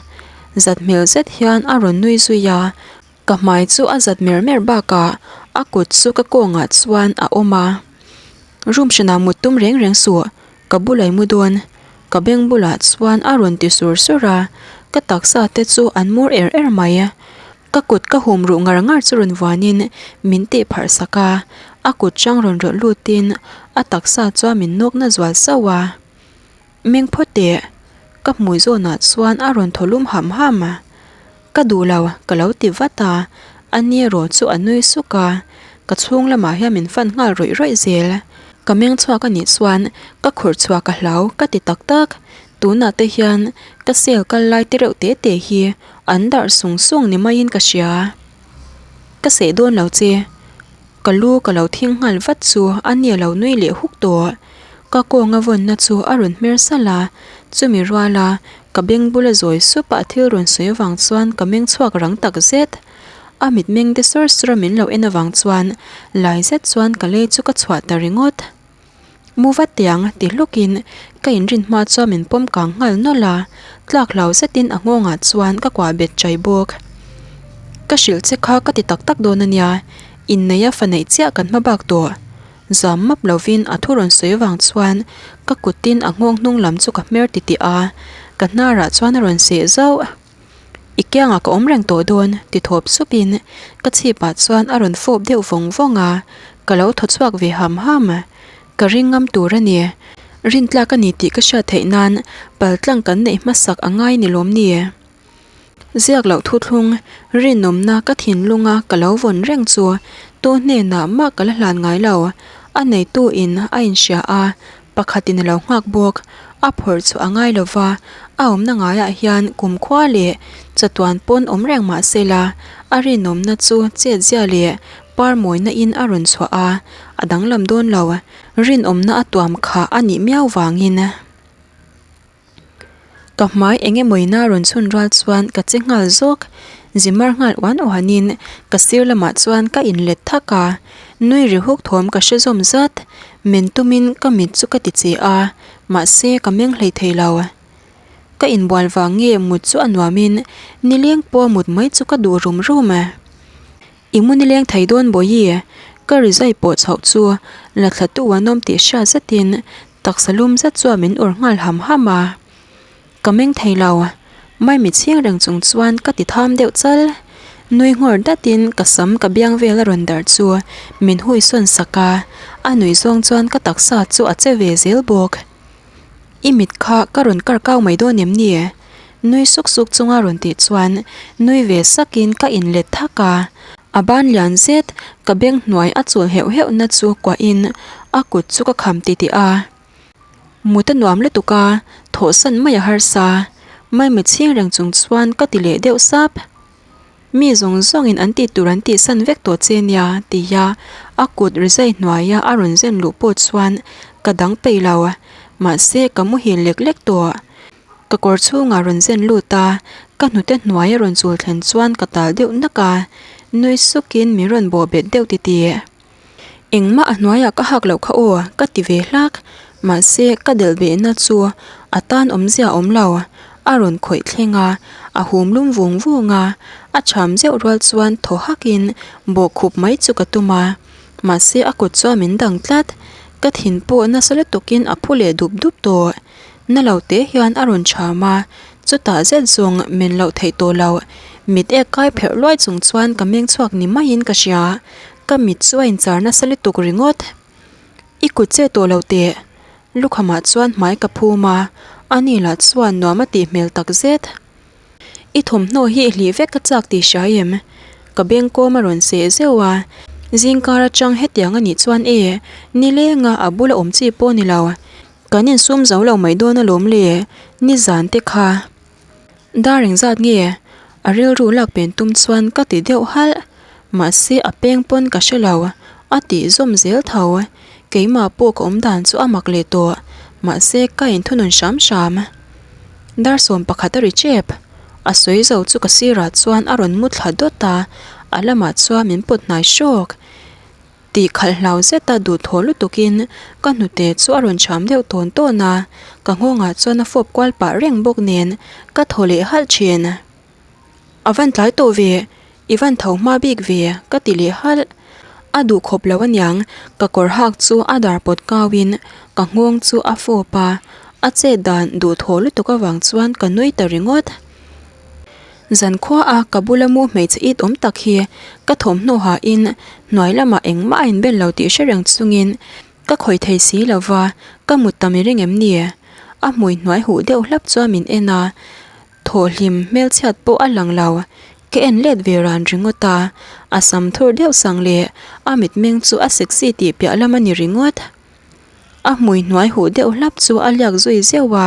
Zat hmel zet hian a rawn nui zui a, ka hmai chu a zat mer mer bakah a kut chu ka kawngah chuan a awm a. Room hranah mut tum reng reng suh, ka bulah i mu dawn. Ka beng bulah chuan a rawn ti sur sur a, ka taksa te chu an mur er er mai. Ka kut ka hum ruh ngar ngar chu rawn vuanin min tih pharh sak a, a kut chang rawn rawlh lutin a taksa chuan min nawk na zual sauh a. Meng phawt teh, ka hmui zawnah chuan a rawn thaw lum ham ham a. Ka duh lo, ka lo ti vat a, a ni erawh chu a nui suk a, ka chhung lamah hian min fan nghal rawih rawih zel. Ka meng chhuak a nih chuan ka khurh chhuah ka hlau ka ti tak tak, tunah te hian ka sel kal lai te reuh te te hi An darh sung sung ni maiin ka hria. Ka seh dawn lo che. Ka lu ka lo thing nghal vat chu a ni a lo nui leh huk tawh. Ka kawnga vawnna chu a rawn hmer salh a, chumi ruala ka beng bula zawi sup a thil rawn sawi avang chuan ka meng chhuak rang tak zet. A mitmeng de sawr sawr a min lo en avang chuan lai zet chuan ka lei chu ka chhuah ta ringawt. Mu vat tiang ti hlukin ka inrin hma chuan min pawm kang nghal nawlh a, tlak hlau zetin a nghawngah chuan ka kuah bet chai bawk. Ka hrilh che kha ka ti tak tak dawn a nia, inneia fa neih chiah kan hma bak tawh. Zam map lovin a thu rawn sawi avang chuan ka kutin a nghawng hnung lam chu ka hmer titih a, ka hnarah chuan a rawn seh zauh. I kiangah ka awm reng tawh dawn ti thawp supin ka chhipah chuan a rawn fawp deuh vawng vawng a, ka lo thaw chhuak ve ham ham. Ka ring ngam tur a ni. Rintlak a ni tih ka hriat theih nan paltlang kan neih hmasak a ngai ni lawm ni? Ziak loh thuthlung rinawmna ka thinlunga ka lo vawn reng chu tu hnenah mah ka la hlan ngai lo. A neitu in a inhria a, pakhatin a lo nghak bawk. A phawrh chu a ngai lo va, a awmna ngaiah hian kumkhua leh chatuan pawn awm reng mah se la, a rinawmna chu chetzia leh par mawina in a rawn chhuah a, a danglam dawn lo. Rinawmna a tuam khah a nih miau vangin. Ka hmai eng emawina rawn chhun rual chuan ka che nghal zawk. Zimar nghal uan uanin ka sir lamah chuan ka inlet thak a, nui ri huk thawm ka hre zawm zat. Men tumin ka mit chu ka ti che a, mahse ka meng hlei thei lo. Ka inbual vang nge mut chu a nuamin nileng pawh mut mai chu ka duh rum rum. I mu nileng thei dawn Bawihi, ka rizai pawh chhoh chu la thla tu an awm tih hriat zetin taksa lum zet chuan min ur nghal ham ham a. Ka meng thei lo, maimi chhing reng chung chuan ka ti tham deuh chal. Nui nghawr datin ka sam ka biang vel a rawn darh chu min hui sawn sak a, a nuih zawng chuan ka taksa chu a che ve zel bawk. I mit kha ka rawn kar kau mai dawn em ni? Nui suk suk chunga rawn tih chuan nui ve sakin ka inlet thak a. A ban lian zet ka beng hnuai a chul heuh heuh na chu kuahin a kut chu ka kham titih a. Mut a nuam lutuk a, thawhsan mai a harsa. Maimi chhing reng chung chuan ka ti leh deuh sap. Mi zawng zawngin an tih tur an tihsan vek tawh che nia, tia a kut rizai hnuaia a rawn zen luh pawh chuan ka dang peih lo. Mahse, ka muhil lek lek tawh. Ka kawr chhungah rawn zen lut a, ka hnute hnuai a rawn chul thlen chuan ka tal deuh nak a, nui sukin min rawn bawh bet deuh titih. Engmah a hnuaiah ka hak loh kha aw, ka ti ve hlak. Mahse, ka delh behna chu a tan awmzia a awm lo. A rawn khawih thleng a, a hum lum vung vung a. A cham zeuh rual chuan thaw hakin bawhkhup mai chu ka tum a. Mahse, a kut chuan min dang tlat. Ka thin pawh nasa lutukin a phu leh dup dup tawh. Na lo te hian a rawn cham a, chutah zet zawng men loh theih tawh lo. Mit ek kai pherh luai chung chuan ka meng chhuak ni maiin ka hria. Ka mit chu a inchar nasa lutuk ringawt. I kut che tawh lo teh. Lukhamah chuan hmai ka phum a, ani lah chuan nuam a tih hmel tak zet. I thawmhnaw hi i hlih vek ka chak tih hria em? Ka beng kawm a rawn seh zeuh a, zingkar atang hetiang a nih chuan e, nilenga a bula awm chi pawh ni lo. Kan insum zo lo mai dawn alawm le, nizan te kha. Dar engzat nge? A rilru lak pen tum chuan ka ti deuh halh. Mahse a peng pawn ka hre lo, a tih zawm zel tho. Keimah pawh ka awm dan chu a mak leh tawh. Mahse ka inthunun hram hram. Dar 11 a ri tep. A sawi zo chu ka sirah chuan a rawn mu thla dawt a, a lamah chuan min pawt hnai hrawk. Tih khalh hlau zeta duhthaw lutukin ka hnute chu a rawn cham deuh tawn tawn a, ka nghawngah chuan a fawp kual pah reng bawk nen ka thaw leh halh thin. A van tlai tawh ve, i van tho hma bik ve ka ti leh halh. A duh khawp lo aniang, ka kawr hak chu a dar pawt kauin ka nghawng chu a fawp a, a chet dan duhthaw lutuk avang chuan ka nui ta ringawt. Zankhua a ka bula mu hmeichhe it awm tak hi ka thawmhnaw hain hnuai lamah engmah a inbel lo tih hre reng chungin ka khawih thei si lo va, ka mut ta mi ring em ni? A hmui hnuai huh deuh hlap chuan min en a, thawhhlim hmelchhiat pawh a lang lo. Ka en let ve ran ringawt a, a sam thur deuh sang leh a mitmeng chu a sexy tih piah lam a ni ringawt. A hmui hnuai huh deuh hlap chu a liak zui zeuh a,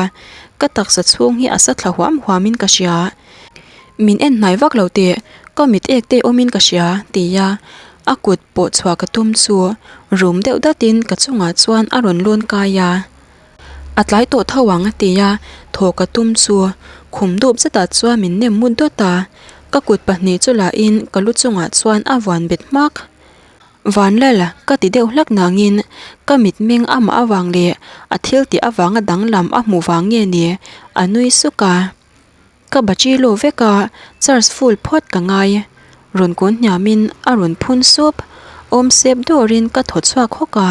ka taksa chhung hi a sa thla huam huam in ka hria. Min en hnai vak lo teh, ka mit ek te awm in ka hria, tia a kut pawh chhuah ka tum chu rum deuh dat in ka chungah chuan a rawn lawn kai a. A tlai tawh tho ang, tia thaw ka tum chu khum dup zetah chuan min nem mut dawt a, ka kut pahnih chu lah in ka lu chungah chuan a vuan bet hmak. Vanlal, ka ti deuh hlak nangin ka mitmeng amah avang leh a thil tih avanga danglam a hmuh vang nge ni, a nui suk a. Ka battery low vek a, charge full phawt ka ngai. Rawn kun hniamin a rawn phun sup, awm sep dawrin ka thaw chhuak hawk a.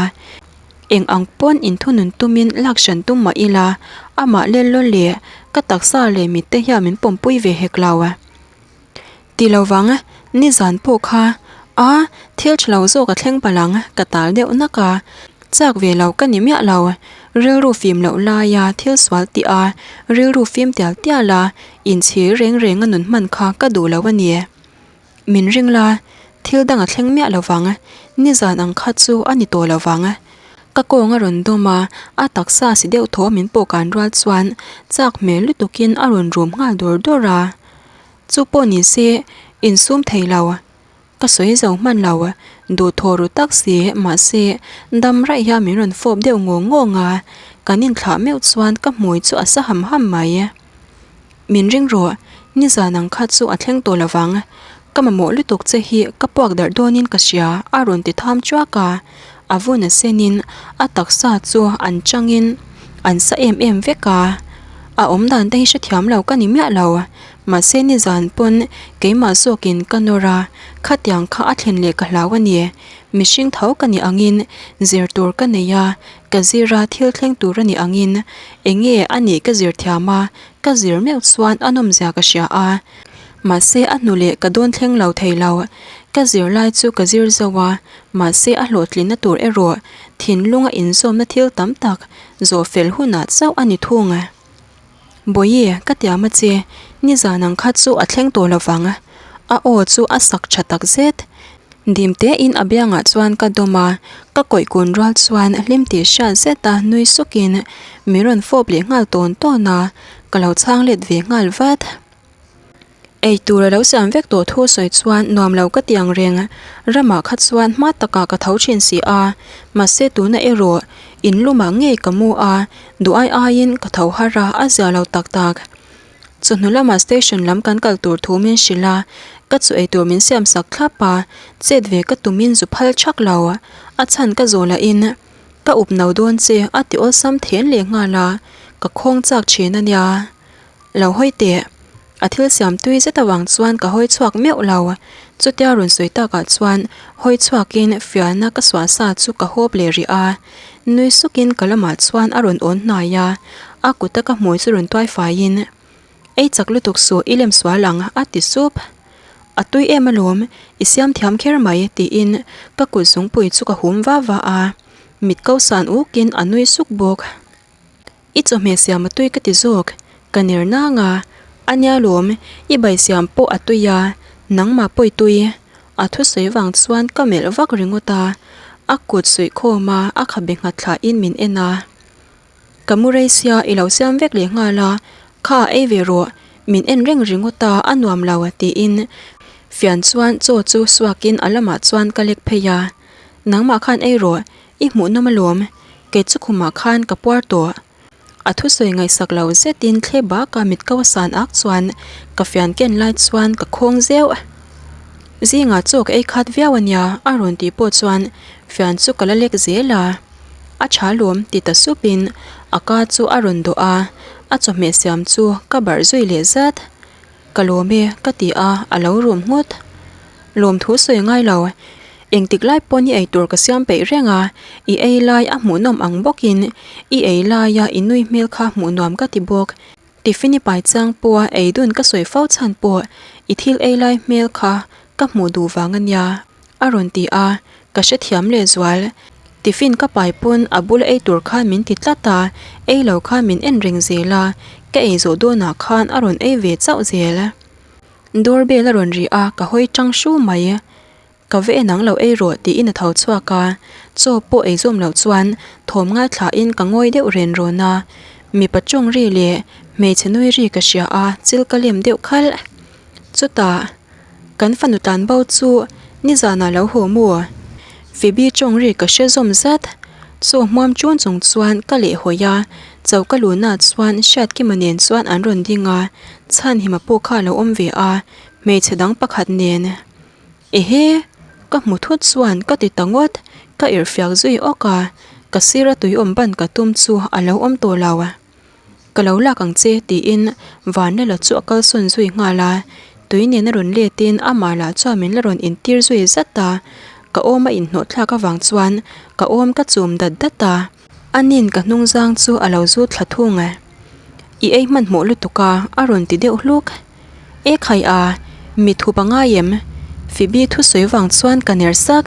Eng ang pawn inthunun tumin lak hran tum mah ila, amah lel lawl leh ka taksa leh mitte hian min pawmpui ve hek lo. Ti lo vang, nizan pawh kha a thil tha lo zawk a thleng palh ang, ka tal deuh nak a. Chak ve lo ka ni miah lo, rilru fim loh laia thil sual tih a, rilru fim tial tial a, inchhir reng reng a nun hman kha ka duh lo a ni. Min ring la, thil dang a thleng miah lo vang, nizan ang kha chu a ni tawh lo vang. Ka kawng a rawn dawm a, a taksa si deuh thaw min pawh kan rual chuan chak hmel lutukin a rawn rum nghal dawr dawr a. Chu pawh ni se, insum thei lo. Ka sawi zo hman lo, duhthaw ru tak si, mahse dam raih hian min rawn fawp deuh ngawng ngawng a, kan inthlah meuh chuan ka hmui chu a sa ham ham mai. Min ring rawh, nizan ang kha chu a thleng tawh lo vang. Ka mamawh lutuk che hi ka puak darh dawnin ka hria a rawn ti tham chuak a, a vun a senin a taksa chu an changin an sa em em vek a. A awmdan te hi hrethiam lo ka ni miah lo, mahse nizan pawn keimah zawkin ka nawr a, khatiang kha a thlen leh ka hlau a ni. Mihring tho ka nih angin zir tur ka nei a, Ka zira thil thleng tur a nih angin eng nge a nih ka zir thiam a, ka zir meuh chuan a nawmzia ka hria a. Mahse a hnu leh ka dawn thleng lo thei lo. Ka zir lai chu ka zir zo a, mahse a hlawhtlinna tur erawh thinlunga inzawmna thil tam tak zawh fel hunah chauh a ni thung. Bawihi, ka tiam a che, nizan ang kha chu a thleng tawh lo vang. A aw chu a sak tha tak zet. Dim tein a biangah chuan ka dawm a, ka kawih kun rual chuan hlim tih hriat zeta nui sukin min rawn fawp leh nghal tawn tawn a, ka lo chhang let ve nghal vat. Ei tur a lo siam vek tawh thu sawi chuan nuam lo ka ti ang reng. Ramah kha chuan hma takah ka tho thin si a, mahse tuna erawh in lumah ngei ka mu a, duh ai aiin ka tho har a, a zia lo tak tak. Chawhnu lamah station lam kan kal tur thu min hrilh a, ka chu ei tur min siam sak thlap a, chet ve ka tumin zu phal thak lo. A chhan ka zawh lahin ka up no dawn che a ti awlsam then leh nghal a, ka khawng chak thin a nia. Lo hawi teh. A thil siam tui zet avang chuan ka hawi chhuak meuh lo. Chutia rawn sawi takah chuan hawi chhuakin fialna ka suah sa chu ka hawp leh rih a. Nui sukin ka lamah chuan a rawn awn hnai a, a kuta ka hmui chu rawn tuai faiin, Ei chak lutuk suh i lem sual ang a ti sup. A tui em alawm, i siam thiam kher mai tiin ka kut zungpui chu ka hum va va a. Mit ko san ukin a nui suk bawk. I chawhmeh siam a tui ka ti zawk, ka ner nang a, a nia lawm, i bai siam pawh a tui a, nangmah pawh i tui. A thusawi vang chuan ka melh vak ringawt a, a kut suih khawm a, a khabe nghat thlahin min en a. Ka mu rei sia i lo siam vek leh nghal a, kha ei ve rawh, min en reng ringawt a, a nuam lo tiin fian chuan chaw chu suakin a lamah chuan ka lek phei a, nangmah khan ei rawh, I hmuhnawm alawm, kei chu khumah khan ka puar tawh. A thusawi ngaihsak lo zetin thle baka mit ko a san ak chuan ka fian ken lai chuan ka khawng zeuh. Zingah chaw ka ei khat viau ania a rawn tih pawh chuan fian chu ka la lek zel a. A tha lawm ti ta supin a ka chu a rawn dawh a, a chawhmeh siam chu ka barh zui leh zat. Ka lawm e, ka ti a, a lo rum nghut. Lawmthu sawi ngai lo. Engtik lai pawn i eitur ka siam peih reng a, i ei lai a hmuhnawm ang bawkin i ei laia i nui hmel kha hmuh nuam ka ti bawk. Tiffin i pai chang pawha ei dun ka sawi fo chhan pawh i thil ei lai hmel kha ka hmuh duh vang a nia, a rawn ti a, ka hrethiam lehzual. Tiffin ka pai pawn a bula ei tur khan min ti tlat a, ei lo khan min en reng zel a, ka ei zawh dawnah khan a rawn ei ve chauh zel. Doorbell a rawn ri a, ka hawi tang hru mai. Ka va en ang lo ei rawh tiin a tho chhuak a, chaw pawh ei zawm loh chuan thawm ngaithlain ka ngawi deuh ren rawn a, mipa tawng ri leh hmeichhe nui ri ka hria a, chil ka lem deuh khalh. Chutah kan fanu tlan bo chu nizanah lo haw maw? Phoebe tawng ri ka hre zawm zat. Chaw hmuam chun chung chuan ka leh hawi a, choka luhna chuan Hriatkima nen chuan an rawn ding a, Chhanhima pawh kha a lo awm ve a, hmeichhe dang pakhat nen. Ehe! Ka hmu thut chuan ka ti ta ngawt, ka irhfiak zui awk a, ka sira tui awm ban ka tum chu a lo awm tawh lo. Ka lo lak ang che tiin Vanlala chu a kalsawn zui nghal a, tui nena rawn letin amah lah chuan min la rawn intir zui zat a, ka awm a inhnawh thlak avang chuan ka awm ka chum dat dat a. Anin ka hnungzang chu a lo zut thla thung. I ei hmanhmawh lutuk a, a rawn ti deuh hluk. E khai a, mi thu pangai em? Phoebe thusawi vang chuan ka ner sak.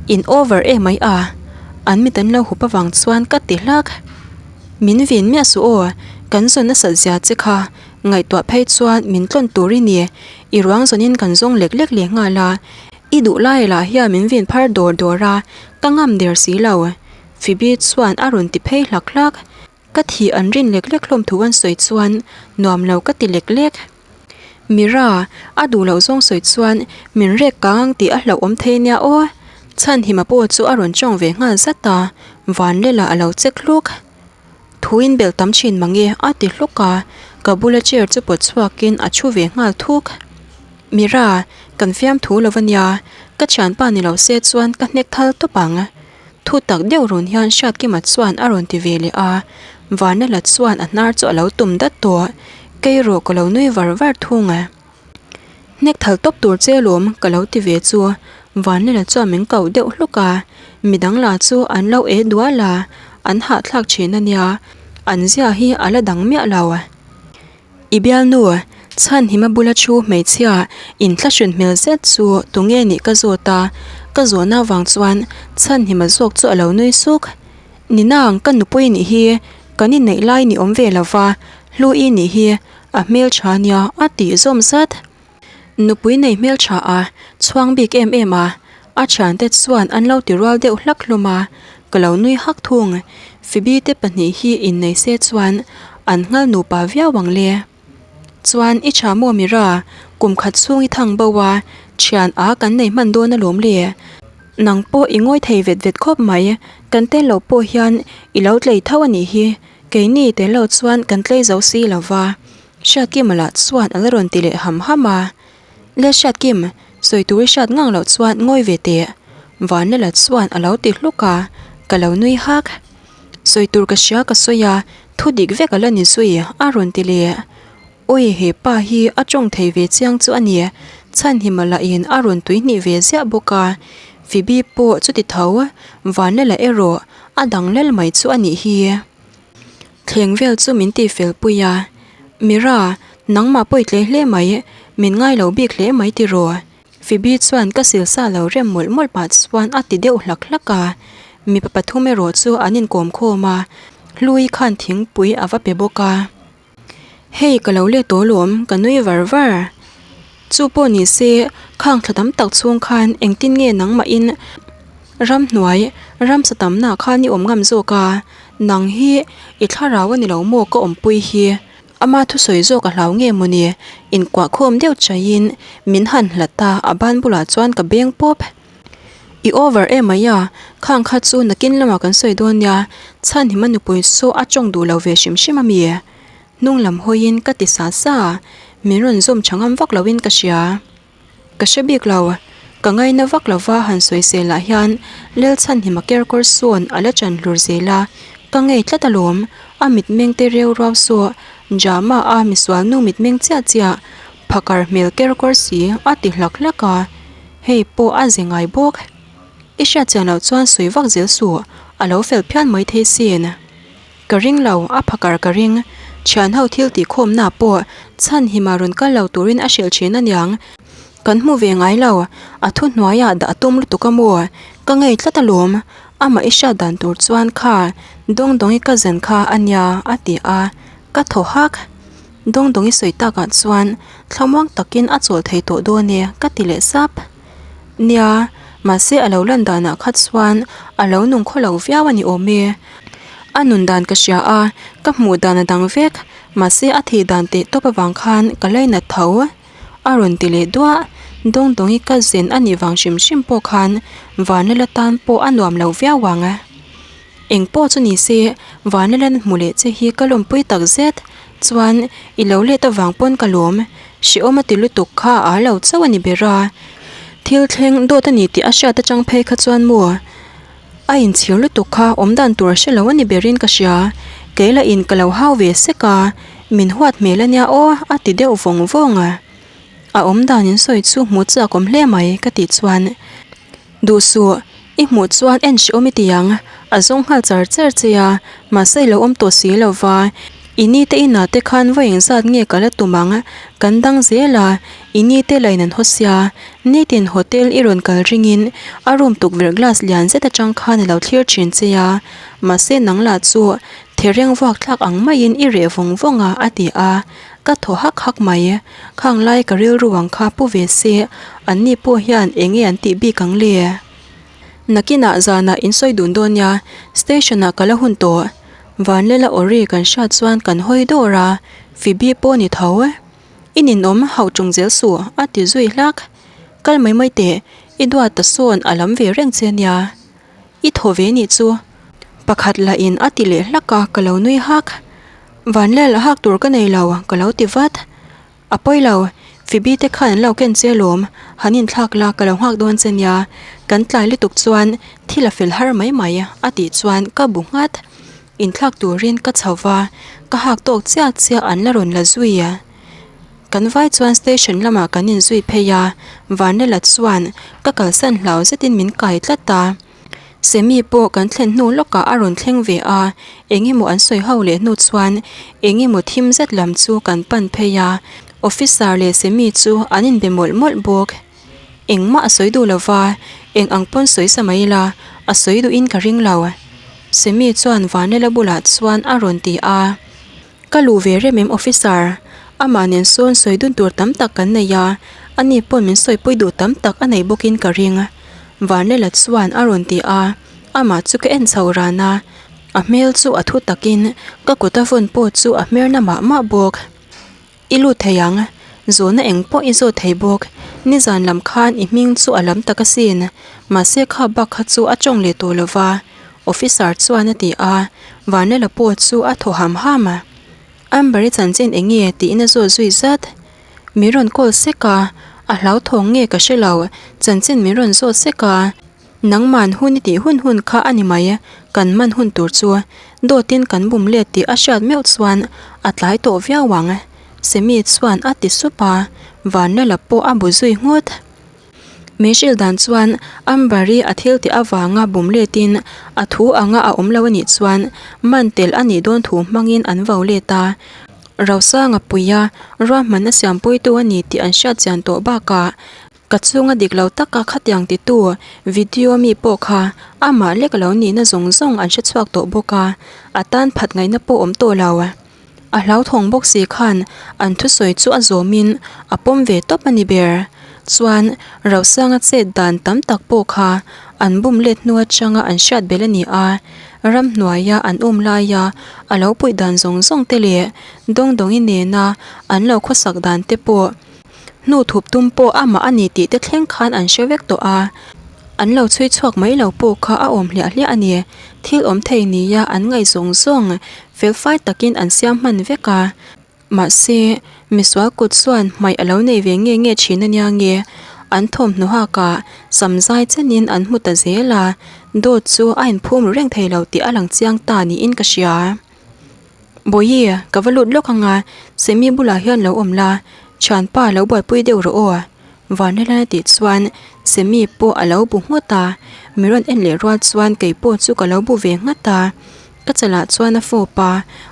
In over e mai a, an mit an lo hup avang chuan ka ti hlak. Min vin miah suh aw, kan zawn nasat zia che kha ngaihtuah phei chuan min tlawn tur i ni, i ruang zawnin kan zawng lek lek leh nghal a, i duh lai lah hian min vin phar dawr dawr a, ka ngam der si lo. Phoebe chuan a rawn ti phei hlak hlak. Ka thih an rin lek lek hlawm thu an sawi chuan nuam lo ka ti lek lek. Mira, a duh loh zawng sawi chuan min rek kang ang tih a hlauhawm thei nia aw. Chhanhima pawh chu a rawn tawng ve nghal zat a, Vanlela a lo chek hluk. Thu in belh tam thin mange a ti hluk a, ka bula chair chu pawt chhuakin a thu ve nghal thuk. Mira, kan fiamthu lo a nia, ka thianpa ni lo se chuan ka hnek thal tawp ang. Thu tak deuh run hian Hriatkima chuan a rawn ti ve leh a, Vanlala chuan a hnar chu a lo tum dat tawh, kei erawh ka lo nui var var thung a. Hnek thal tawp tur che lawm ka lo ti ve chu Vanlala chuan min koh deuh hluk a, midang lah chu an lo e dual a, an hahthlak thin a nia, an zia hi a la dang miah lo. I bialnu, Chhanhima bula thu hmeichhia inthlahrun hmel zet chu tunge nih ka zawt a, ka zawhna avang chuan Chhanhima zawk chu a lo nui suk. Ninang, ka nupui nih hi kan inneih lai ni awm ve lova, Hlui nih hi a hmeltha nia a tih zawm zat. Nupui nei hmeltha a chhuang bik em em a, a thiante chuan an lo ti rual deuh hlak hlawm a, ka lo nui hak thung. Phoebe te pahnih hi innei se chuan an nghal nupa viau ang le. Chuan i tha maw Mira, kum khat chhung i thang bo a, thian a kan nei hman dawn alawm le. Nang pawh i ngawi thei vet vet khawp mai, kan tel lo pawh hian i lo tlei tho a nih hi, keini tel lo chuan kan tlei zo si lo va. Hriatkima lah chuan a la rawn ti leh ham ham a, Le Hriatkim, sawi tur i hriat ngang loh chuan ngawi ve teh. Vanlala chuan a lo ti hluk a, ka lo nui hak. Sawi tur ka hria ka sawi a, thu dik vek a la ni zui a rawn ti leh. Awi he pa hi a tawng thei ve chiang chu a ni, Chhanhima lahin a rawn tuihnih ve ziah bawk a, Phoebe pawh chuti tho, Vanlala erawh a dang lal mai chu a nih hi. Thleng vel chu min ti fel pui a, Mira, nangmah pawi tle hle mai, min ngai lo bik hle mai tiraw? Phoebe chuan ka silsa lo rem mawlh mawlh pah chuan a ti deuh hlak hlak a, mipa pathum erawh chu an inkawm khawm a, Hlui khan thingpui a va pe bawk a. Hei ka lo let tawh alawm, ka nui var var. Chu pawh ni se, khang thla tam tak chhung khan engtin nge nangmahin ramhnuai ramsa tamna khan i awm ngam zawk a, nang hi i thlarau a ni lo maw ka awmpui hi? Ama thusawi zawk a hlau nge mawni? Inkuah khawm deuh chaiin min han hlat a, a ban bulah chuan ka beng pawp. I over em mai a, khang kha chu nakin lamah kan sawi dawn nia, Chhanhima nupui saw a tawng duh lo ve hrim hrim a mi? Hnung lam hawiin ka ti sa sa a, min rawn zawm tha ngam vak loin ka hria. Ka hre bik lo, ka ngaina vak lova han sawisel ah hian Lel Chhanhima kerkawr sawn a la chan hlur zel a, ka ngei tlat alawm, a mitmeng te reu ruau saw Jama a misualnu mitmeng chiah chiah phakar hmel kerkawr si a ti hlak hlak a. Hei pawh a ze ngai bawk. I hriat chian loh chuan sawi vak zel suh, a lo fel phian mai thei sin. Ka ring lo, a phakar ka ring. Thian ho thil tih khawmna pawh chhan hima rawn kal lo turin a hrilh thin aniang. Kan hmu ve ngai lo, a thu hnuaiah dah tum lutuk a maw? Ka ngei tlat alawm, amah i hriat dan tur chuan kha Dawngdawngi cousin kha ania a ti a, ka thaw hak. Dawngdawngi sawi takah chuan thlamuang takin a chawl thei tawh dawn e ka ti leh sap. Nia, mahse a lo lan danah kha chuan a lo nung khaw lo viau a ni awm e. A nun dan ka hria a, ka hmuh dan a dang vek, mahse a thih dan teh tawp avang khan ka lainat tho. A rawn ti leh duah, Dawngdawngi ka zen a nih vang hrim hrim pawh khan Vanlala tan pawh a nuam lo viau ang. Eng pawh chu ni se, Vanlalan hmu leh che hi ka lawmpui tak zet. Chuan, i lo let avang pawn ka lawm. Hrehawm a ti lutuk kha a lo chauh a ni ber a. Thil thleng dawt a ni tih a hriat atang phei kha chuan maw a inchhir lutuk kha awm dan tur a hre lo a ni berin ka hria. Kei lah in ka lo hau ve sek a, min huat hmel a nia aw a ti deuh vawng vawng a. A awm dan in sawi chu hmu chak awm hle mai ka tih chuan. Duh suh, i hmuh chuan en hrehawm i ti ang, a zawng nghal char char che a, mahse i lo awm tawh si lo va, i ni te inah te khan vawi engzat nge ka la tum ang, kan dang zel a, i ni te lain an haw sia, nitin hotel i rawn kal ringin a room tukverh glass lian zet atang khan a lo thlir thin che a, mahse nang lah chu thereng vuak thlak ang maiin i reh vawng vawng a, a ti a. Ka thaw hak hak mai. Khang lai ka rilru ang kha pu ve se, anni pawh hian eng nge an tih bik ang le? Nakinah zanah in sawi dun dawn nia, station ah ka la hun tawh. Vanlela awri kan hriat chuan kan hawi dawr a, Phoebe pawh ni tho. I ninawm hauh ṭung zel suh, a ti zui hlak. Kal mai mai teh, i duat ta sawn a lam ve reng che nia. I thaw ve nih chu. Pakhat lah in a ti leh hlak a, ka lo nui hak. Vanlel hak tur ka nei lo, ka lo ti vat. A pawi lo, Phoebe te khan an lo ken che alawm, han inthlak la ka lo nghak dawn che nia, kan tlai lutuk chuan thil a fel har mai mai a tih chuan ka bu nghat. Inthlak turin ka chho va, ka hak tawk chiah chiah an la rawn la zui. Kan vai chuan station lamah kan inzui phei a, Vanlala chuan ka kalsan hlau zetin min kai tlat a. Semi pawh kan thlen hnu lawkah a rawn thleng ve a, eng emaw an sawi ho leh hnu chuan eng emaw thim zet lam chu kan pan phei a, officer leh Semi chu an inbe mawlh mawlh bawk. Engmah a sawi duh lova, eng ang pawn sawi sa mai ila, a sawi duhin ka ring lo. Semi chuan Vanlala bulah chuan a rawn ti a. Ka luh ve rem em officer? Amah nen sawn sawi dun tur tam tak kan nei a, ani pawn min sawipui duh tam tak a nei bawkin ka ring. Varnela chuan a rawn ti a, amah chu ka en chho ran a, a hmel chu a thu takin ka kut a vawn pawh chu a hmer na mah mah bawk. I lut thei ang, zawhna eng pawh i zawt thei bawk, nizan lam khan i hming chu a lam tak asin, mahse kha bak kha chu a tawng leh tawh lo va. Officer chuan a ti a, Vanlala pawh chu a thaw ham ham a. Amber-i chanchin eng nge tiin a zawt zui zat. Min rawn call sek a, a hlauthawng nge ka hre lo, chanchin min rawn zawt sek a. Nangman hun i tih hun hun kha a ni mai, kan man hun tur chu dawtin kan bum let tih a hriat meuh chuan a tlai tawh viau ang, Semi chuan a ti sup a, Vanlala pawh a bu zui nghut. Min hrilh dan chuan Amber-i a thil tih avanga bum letin a thu anga a awm lo a nih chuan man tel a nih dawn thu hmangin an vo let a. Rosanga puia ruahmanna siampuitu a ni tih an hriat chian tawh bakah ka chunga dik lo taka khatiang titu video mi pawh kha amah lek lo nihna zawng zawng an hre chhuak tawh bawk a, a tan phat ngaihna pawh awm tawh lo. A hlauthawng bawk si khan an thusawi chu a zawmin a pawm ve tawp a ni ber. Chuan Rosanga chet dan tam tak pawh kha an bum let hnu atanga an hriat belh a ni a, ramhnuaia an um laia a lo puih dan zawng zawng te leh Dawngdawngi nena an lo khawsak dan te pawh hnu thup tum pawh amah a ni tih te thleng khan an hre vek tawh a, an lo chhui chhuak mai lo pawh kha a awm hliah hliah a ni. Thil awm thei nia an ngaih zawng zawng felfai takin an siam hman vek a, mahse misual kut chuan hmaih a lo nei ve nge nge thin a nia nge, an thawmhnaw hakah sam zai chenin an hmu ta zel a, dawt chu a inphum ru reng thei lo tih a lang chiang ta niin ka hria. Bawihi, ka va lut lawk ang a, Semi bulah hian lo awm la, thianpa lo buaipui deuh rawh aw. Vanlala tih chuan Semi pawh a lo bu nghut a, mi rawn en leh rual chuan kei pawh chu ka lo bu ve nghat a. Ka chalah chuan a fawp a,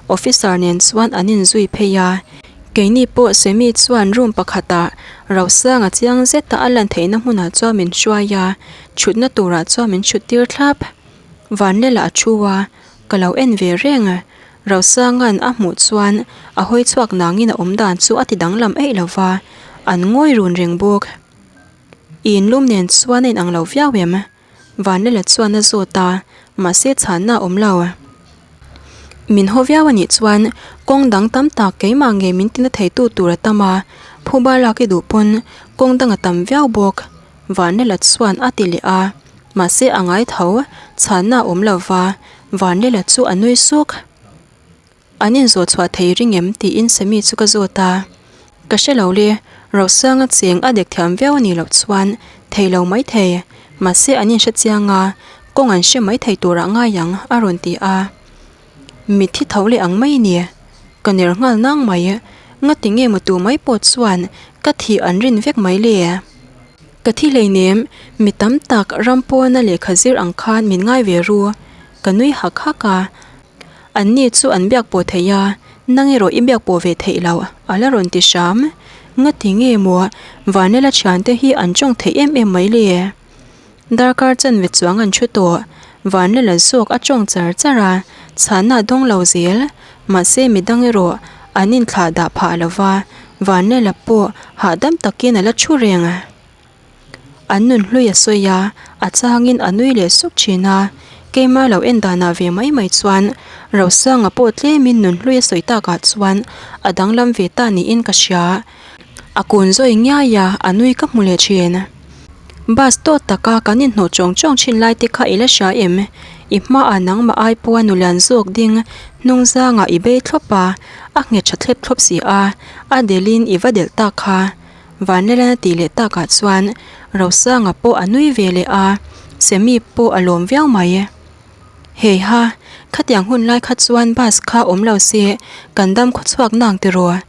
officer nen chuan an inzui phei a. Keini pawh Semi chuan room pakhatah Rosanga chiang zeta a lan theihna hmunah chuan min hruai a, thutna turah chuan min thut tir thlap. Vanlala a thu a, Ka lo en ve reng a, Rosanga'n a hmuh chuan a hawi chhuak nangin a awm dan chu a ti danglam eih lo va, an ngawi run reng bawk. I inlum nen chuan a inang lo viau em? Vanlala chuan a zawt a, mahse chhanna a awm lo. Min haw viau a nih chuan kawng dang tam tak keimah ngei min tina theitu tur a tam a, phuba lak i duh pawn kawng dang a tam viau bawk, Vanlala chuan a ti leh a. Mahse a ngai tho, chhanna a awm lo va, Vanlela chu a nui suk. An inzawh chhuah thei ring em? tiin Sammy chu ka zawt a. Ka hre lo le, Rosanga cheng a dek thiam viau a nih loh chuan thei lo mai thei, mahse an inhre chiang a, kawng an hre mai thei turah ngai ang, a rawn ti a. Mitthi tho leh ang mai ni. Ka ner nghal nang mai. Ngati nge maw tu mai pawh chuan ka thih an rin vek mai le? Ka thi hleinem, mi tam tak ram pawna lehkha zir ang khan min ngai ve ru. Ka nui hak hak a. An ni chu an biak pawh thei a, nang erawh i biak pawh ve theih loh, a la rawn ti hram. Ngati nge maw Vanlala thiante hi an tawng theih em em mai le? Darkar chanve chuang an thu tawh. Vanlala zawk a tawng char char a, chhanna a dawng lo zel. Mahse midang erawh an inthlah dah phah lo va, Vanlala pawh hahdam takin a la thu reng. An nun hlui a sawi a, a changin a nui leh suk thin a. Keima lo en danah ve mai mai chuan Rosanga pawh tlemin nun hlui a sawi takah chuan a danglam ve ta niin ka hria. A kun zawi ngiai a, a nui ka hmu leh thin. Bus tawt taka kan inhnawh chawng chawng thin lai te kha i la hria em? I hmaah nangmah ai pawha nulian zawk ding hnung zangah i bei thlawp a, a nghet tha thlep thlawp si a, a delhin i va delh tak kha. Vanlalana tih leh takah chuan Rosanga pawh a nui ve leh a, Semi pawh a lawm viau mai. Heiha, khatiang hun lai kha chuan bus kha awm lo se kan dam khawchhuak nang tiraw?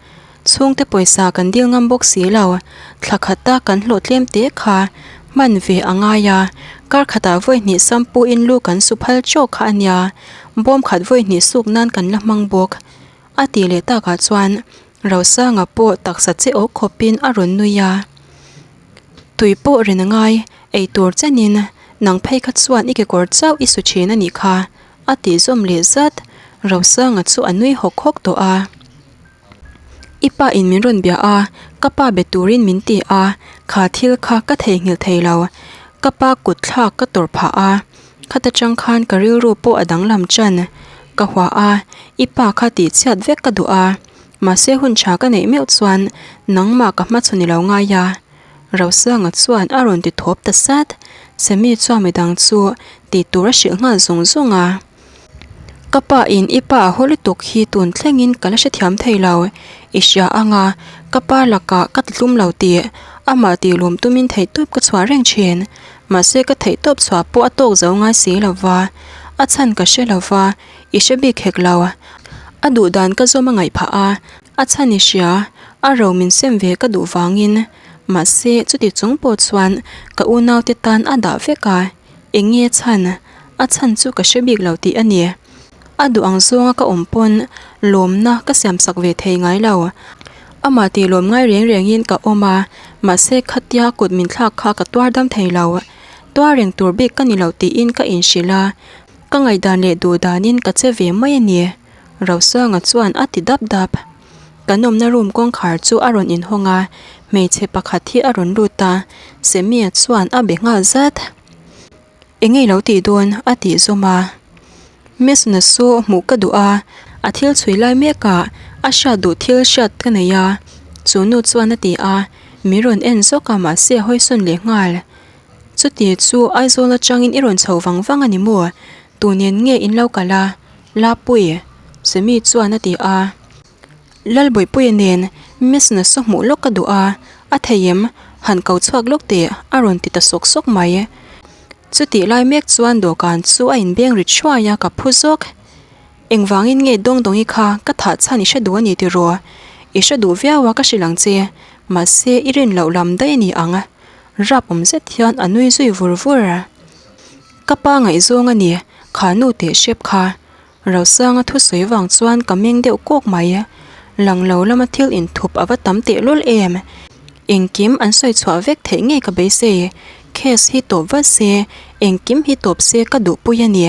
Chhungte pawisa kan dil ngam bawk si lo, thla khata kan hlawh tlem te kha hman ve a ngai a, kar khatah vawi hnih sampu in lu kan su phal tawk kha a nia, bawm khat vawi hnih suk nan kan la hmang bawk. A tih leh takah chuan Rosanga pawh taksa che awk khawpin a rawn nui a. Tui pawh ren a ngai, ei tur chenin nang phei kha chuan i kekawr chauh i su thin a nih kha, a tih zawm leh zat. Rosanga chu a nui hawk hawk tawh a. I pa in min rawn bia a, ka pa be turin min ti a, kha thil kha ka theihnghilh thei lo. Ka pa kut thlak ka tawrh phah a, khata tang khan ka rilru pawh a danglam tan. Ka hua a, i pa kha tih chhiat vek ka duh a, mahse hun tha ka neih meuh chuan nangmah ka hmachhawn i lo ngai a. Rosanga chuan a rawn ti thawp ta sat. Semi chuan midang chu tih tur a hrilh nghal zung zung a. Ka pa in i pa a haw lutuk hi tun thlengin ka la hrethiam thei lo. I hria anga ka pa lakah ka ti tlum lo tih amah tih lawm tumin theihtawp ka chhuah reng thin. Mahse ka theihtawp chhuah pawh a tawk zo ngai si lo va, a chhan ka hre lo va, i hre bik hek lo. A duh dan ka zawm a ngaih phah a, a chhan i hria, a ro min sem ve ka duh vangin. Mahse chuti chung pawh chuan ka unaute tan a dah vek a. Eng nge chhan? A chhan chu ka hre bik lo tih a ni. A duh ang zawnga ka awm pawn lawmna ka siamsak ve thei ngai lo. Amah tih lawm ngai reng rengin ka awm a, mahse khatia kut min thlak kha ka tuar dam thei lo. Tuar reng tur bik ka ni lo tiin ka inhrilh a, ka ngaihdan leh duh danin ka che ve mai a ni. Rosanga chuan a ti dap dap. Kan awmna room kawngkhar chu a rawn inhawng a, hmeichhe pakhat hi a rawn lut a, Semia chuan a be nghal zat. Eng nge lo tih dawn? a tih zawm a. Miss Nasu hmuh ka duh a, a thil chhui lai mek ah a hriat duh thil hriat ka nei a, chu nu chuan a ti a, min rawn en zawk a mahse a hawisawn leh nghal. Chuti chu Aizawl atangin i rawn chho vang vang a ni maw? Tu nen nge in lo kal a? Lapui, Semi chuan a ti a. Lalbawipuia nen Miss Nasu hmuh lawk ka duh a, a thei em? Han ko chhuak lawk teh a rawn ti ta sawk sawk mai. Chutih lai mek chuan dawhkan chu a inbeng ri thuai a, ka phu zawk. Engvangin nge Dawngdawngi kha ka thah chhan i hre duh a ni tiraw? I hre duh viau a ka hrilh ang che, mahse i rin loh lam daih a ni ang. Rap awm zet hian a nui zui vur vur. Ka pa ngaihzawng a ni, kha nu teh hrep kha. Rosanga thusawi vang chuan ka meng deuh kawk mai. Lang lo lama thil inthup a va tam teh lul em. Engkim an sawi chhuah vek theih ngei ka beisei. Case hi tawp vat se, engkim hi tawp se ka duhpui a ni.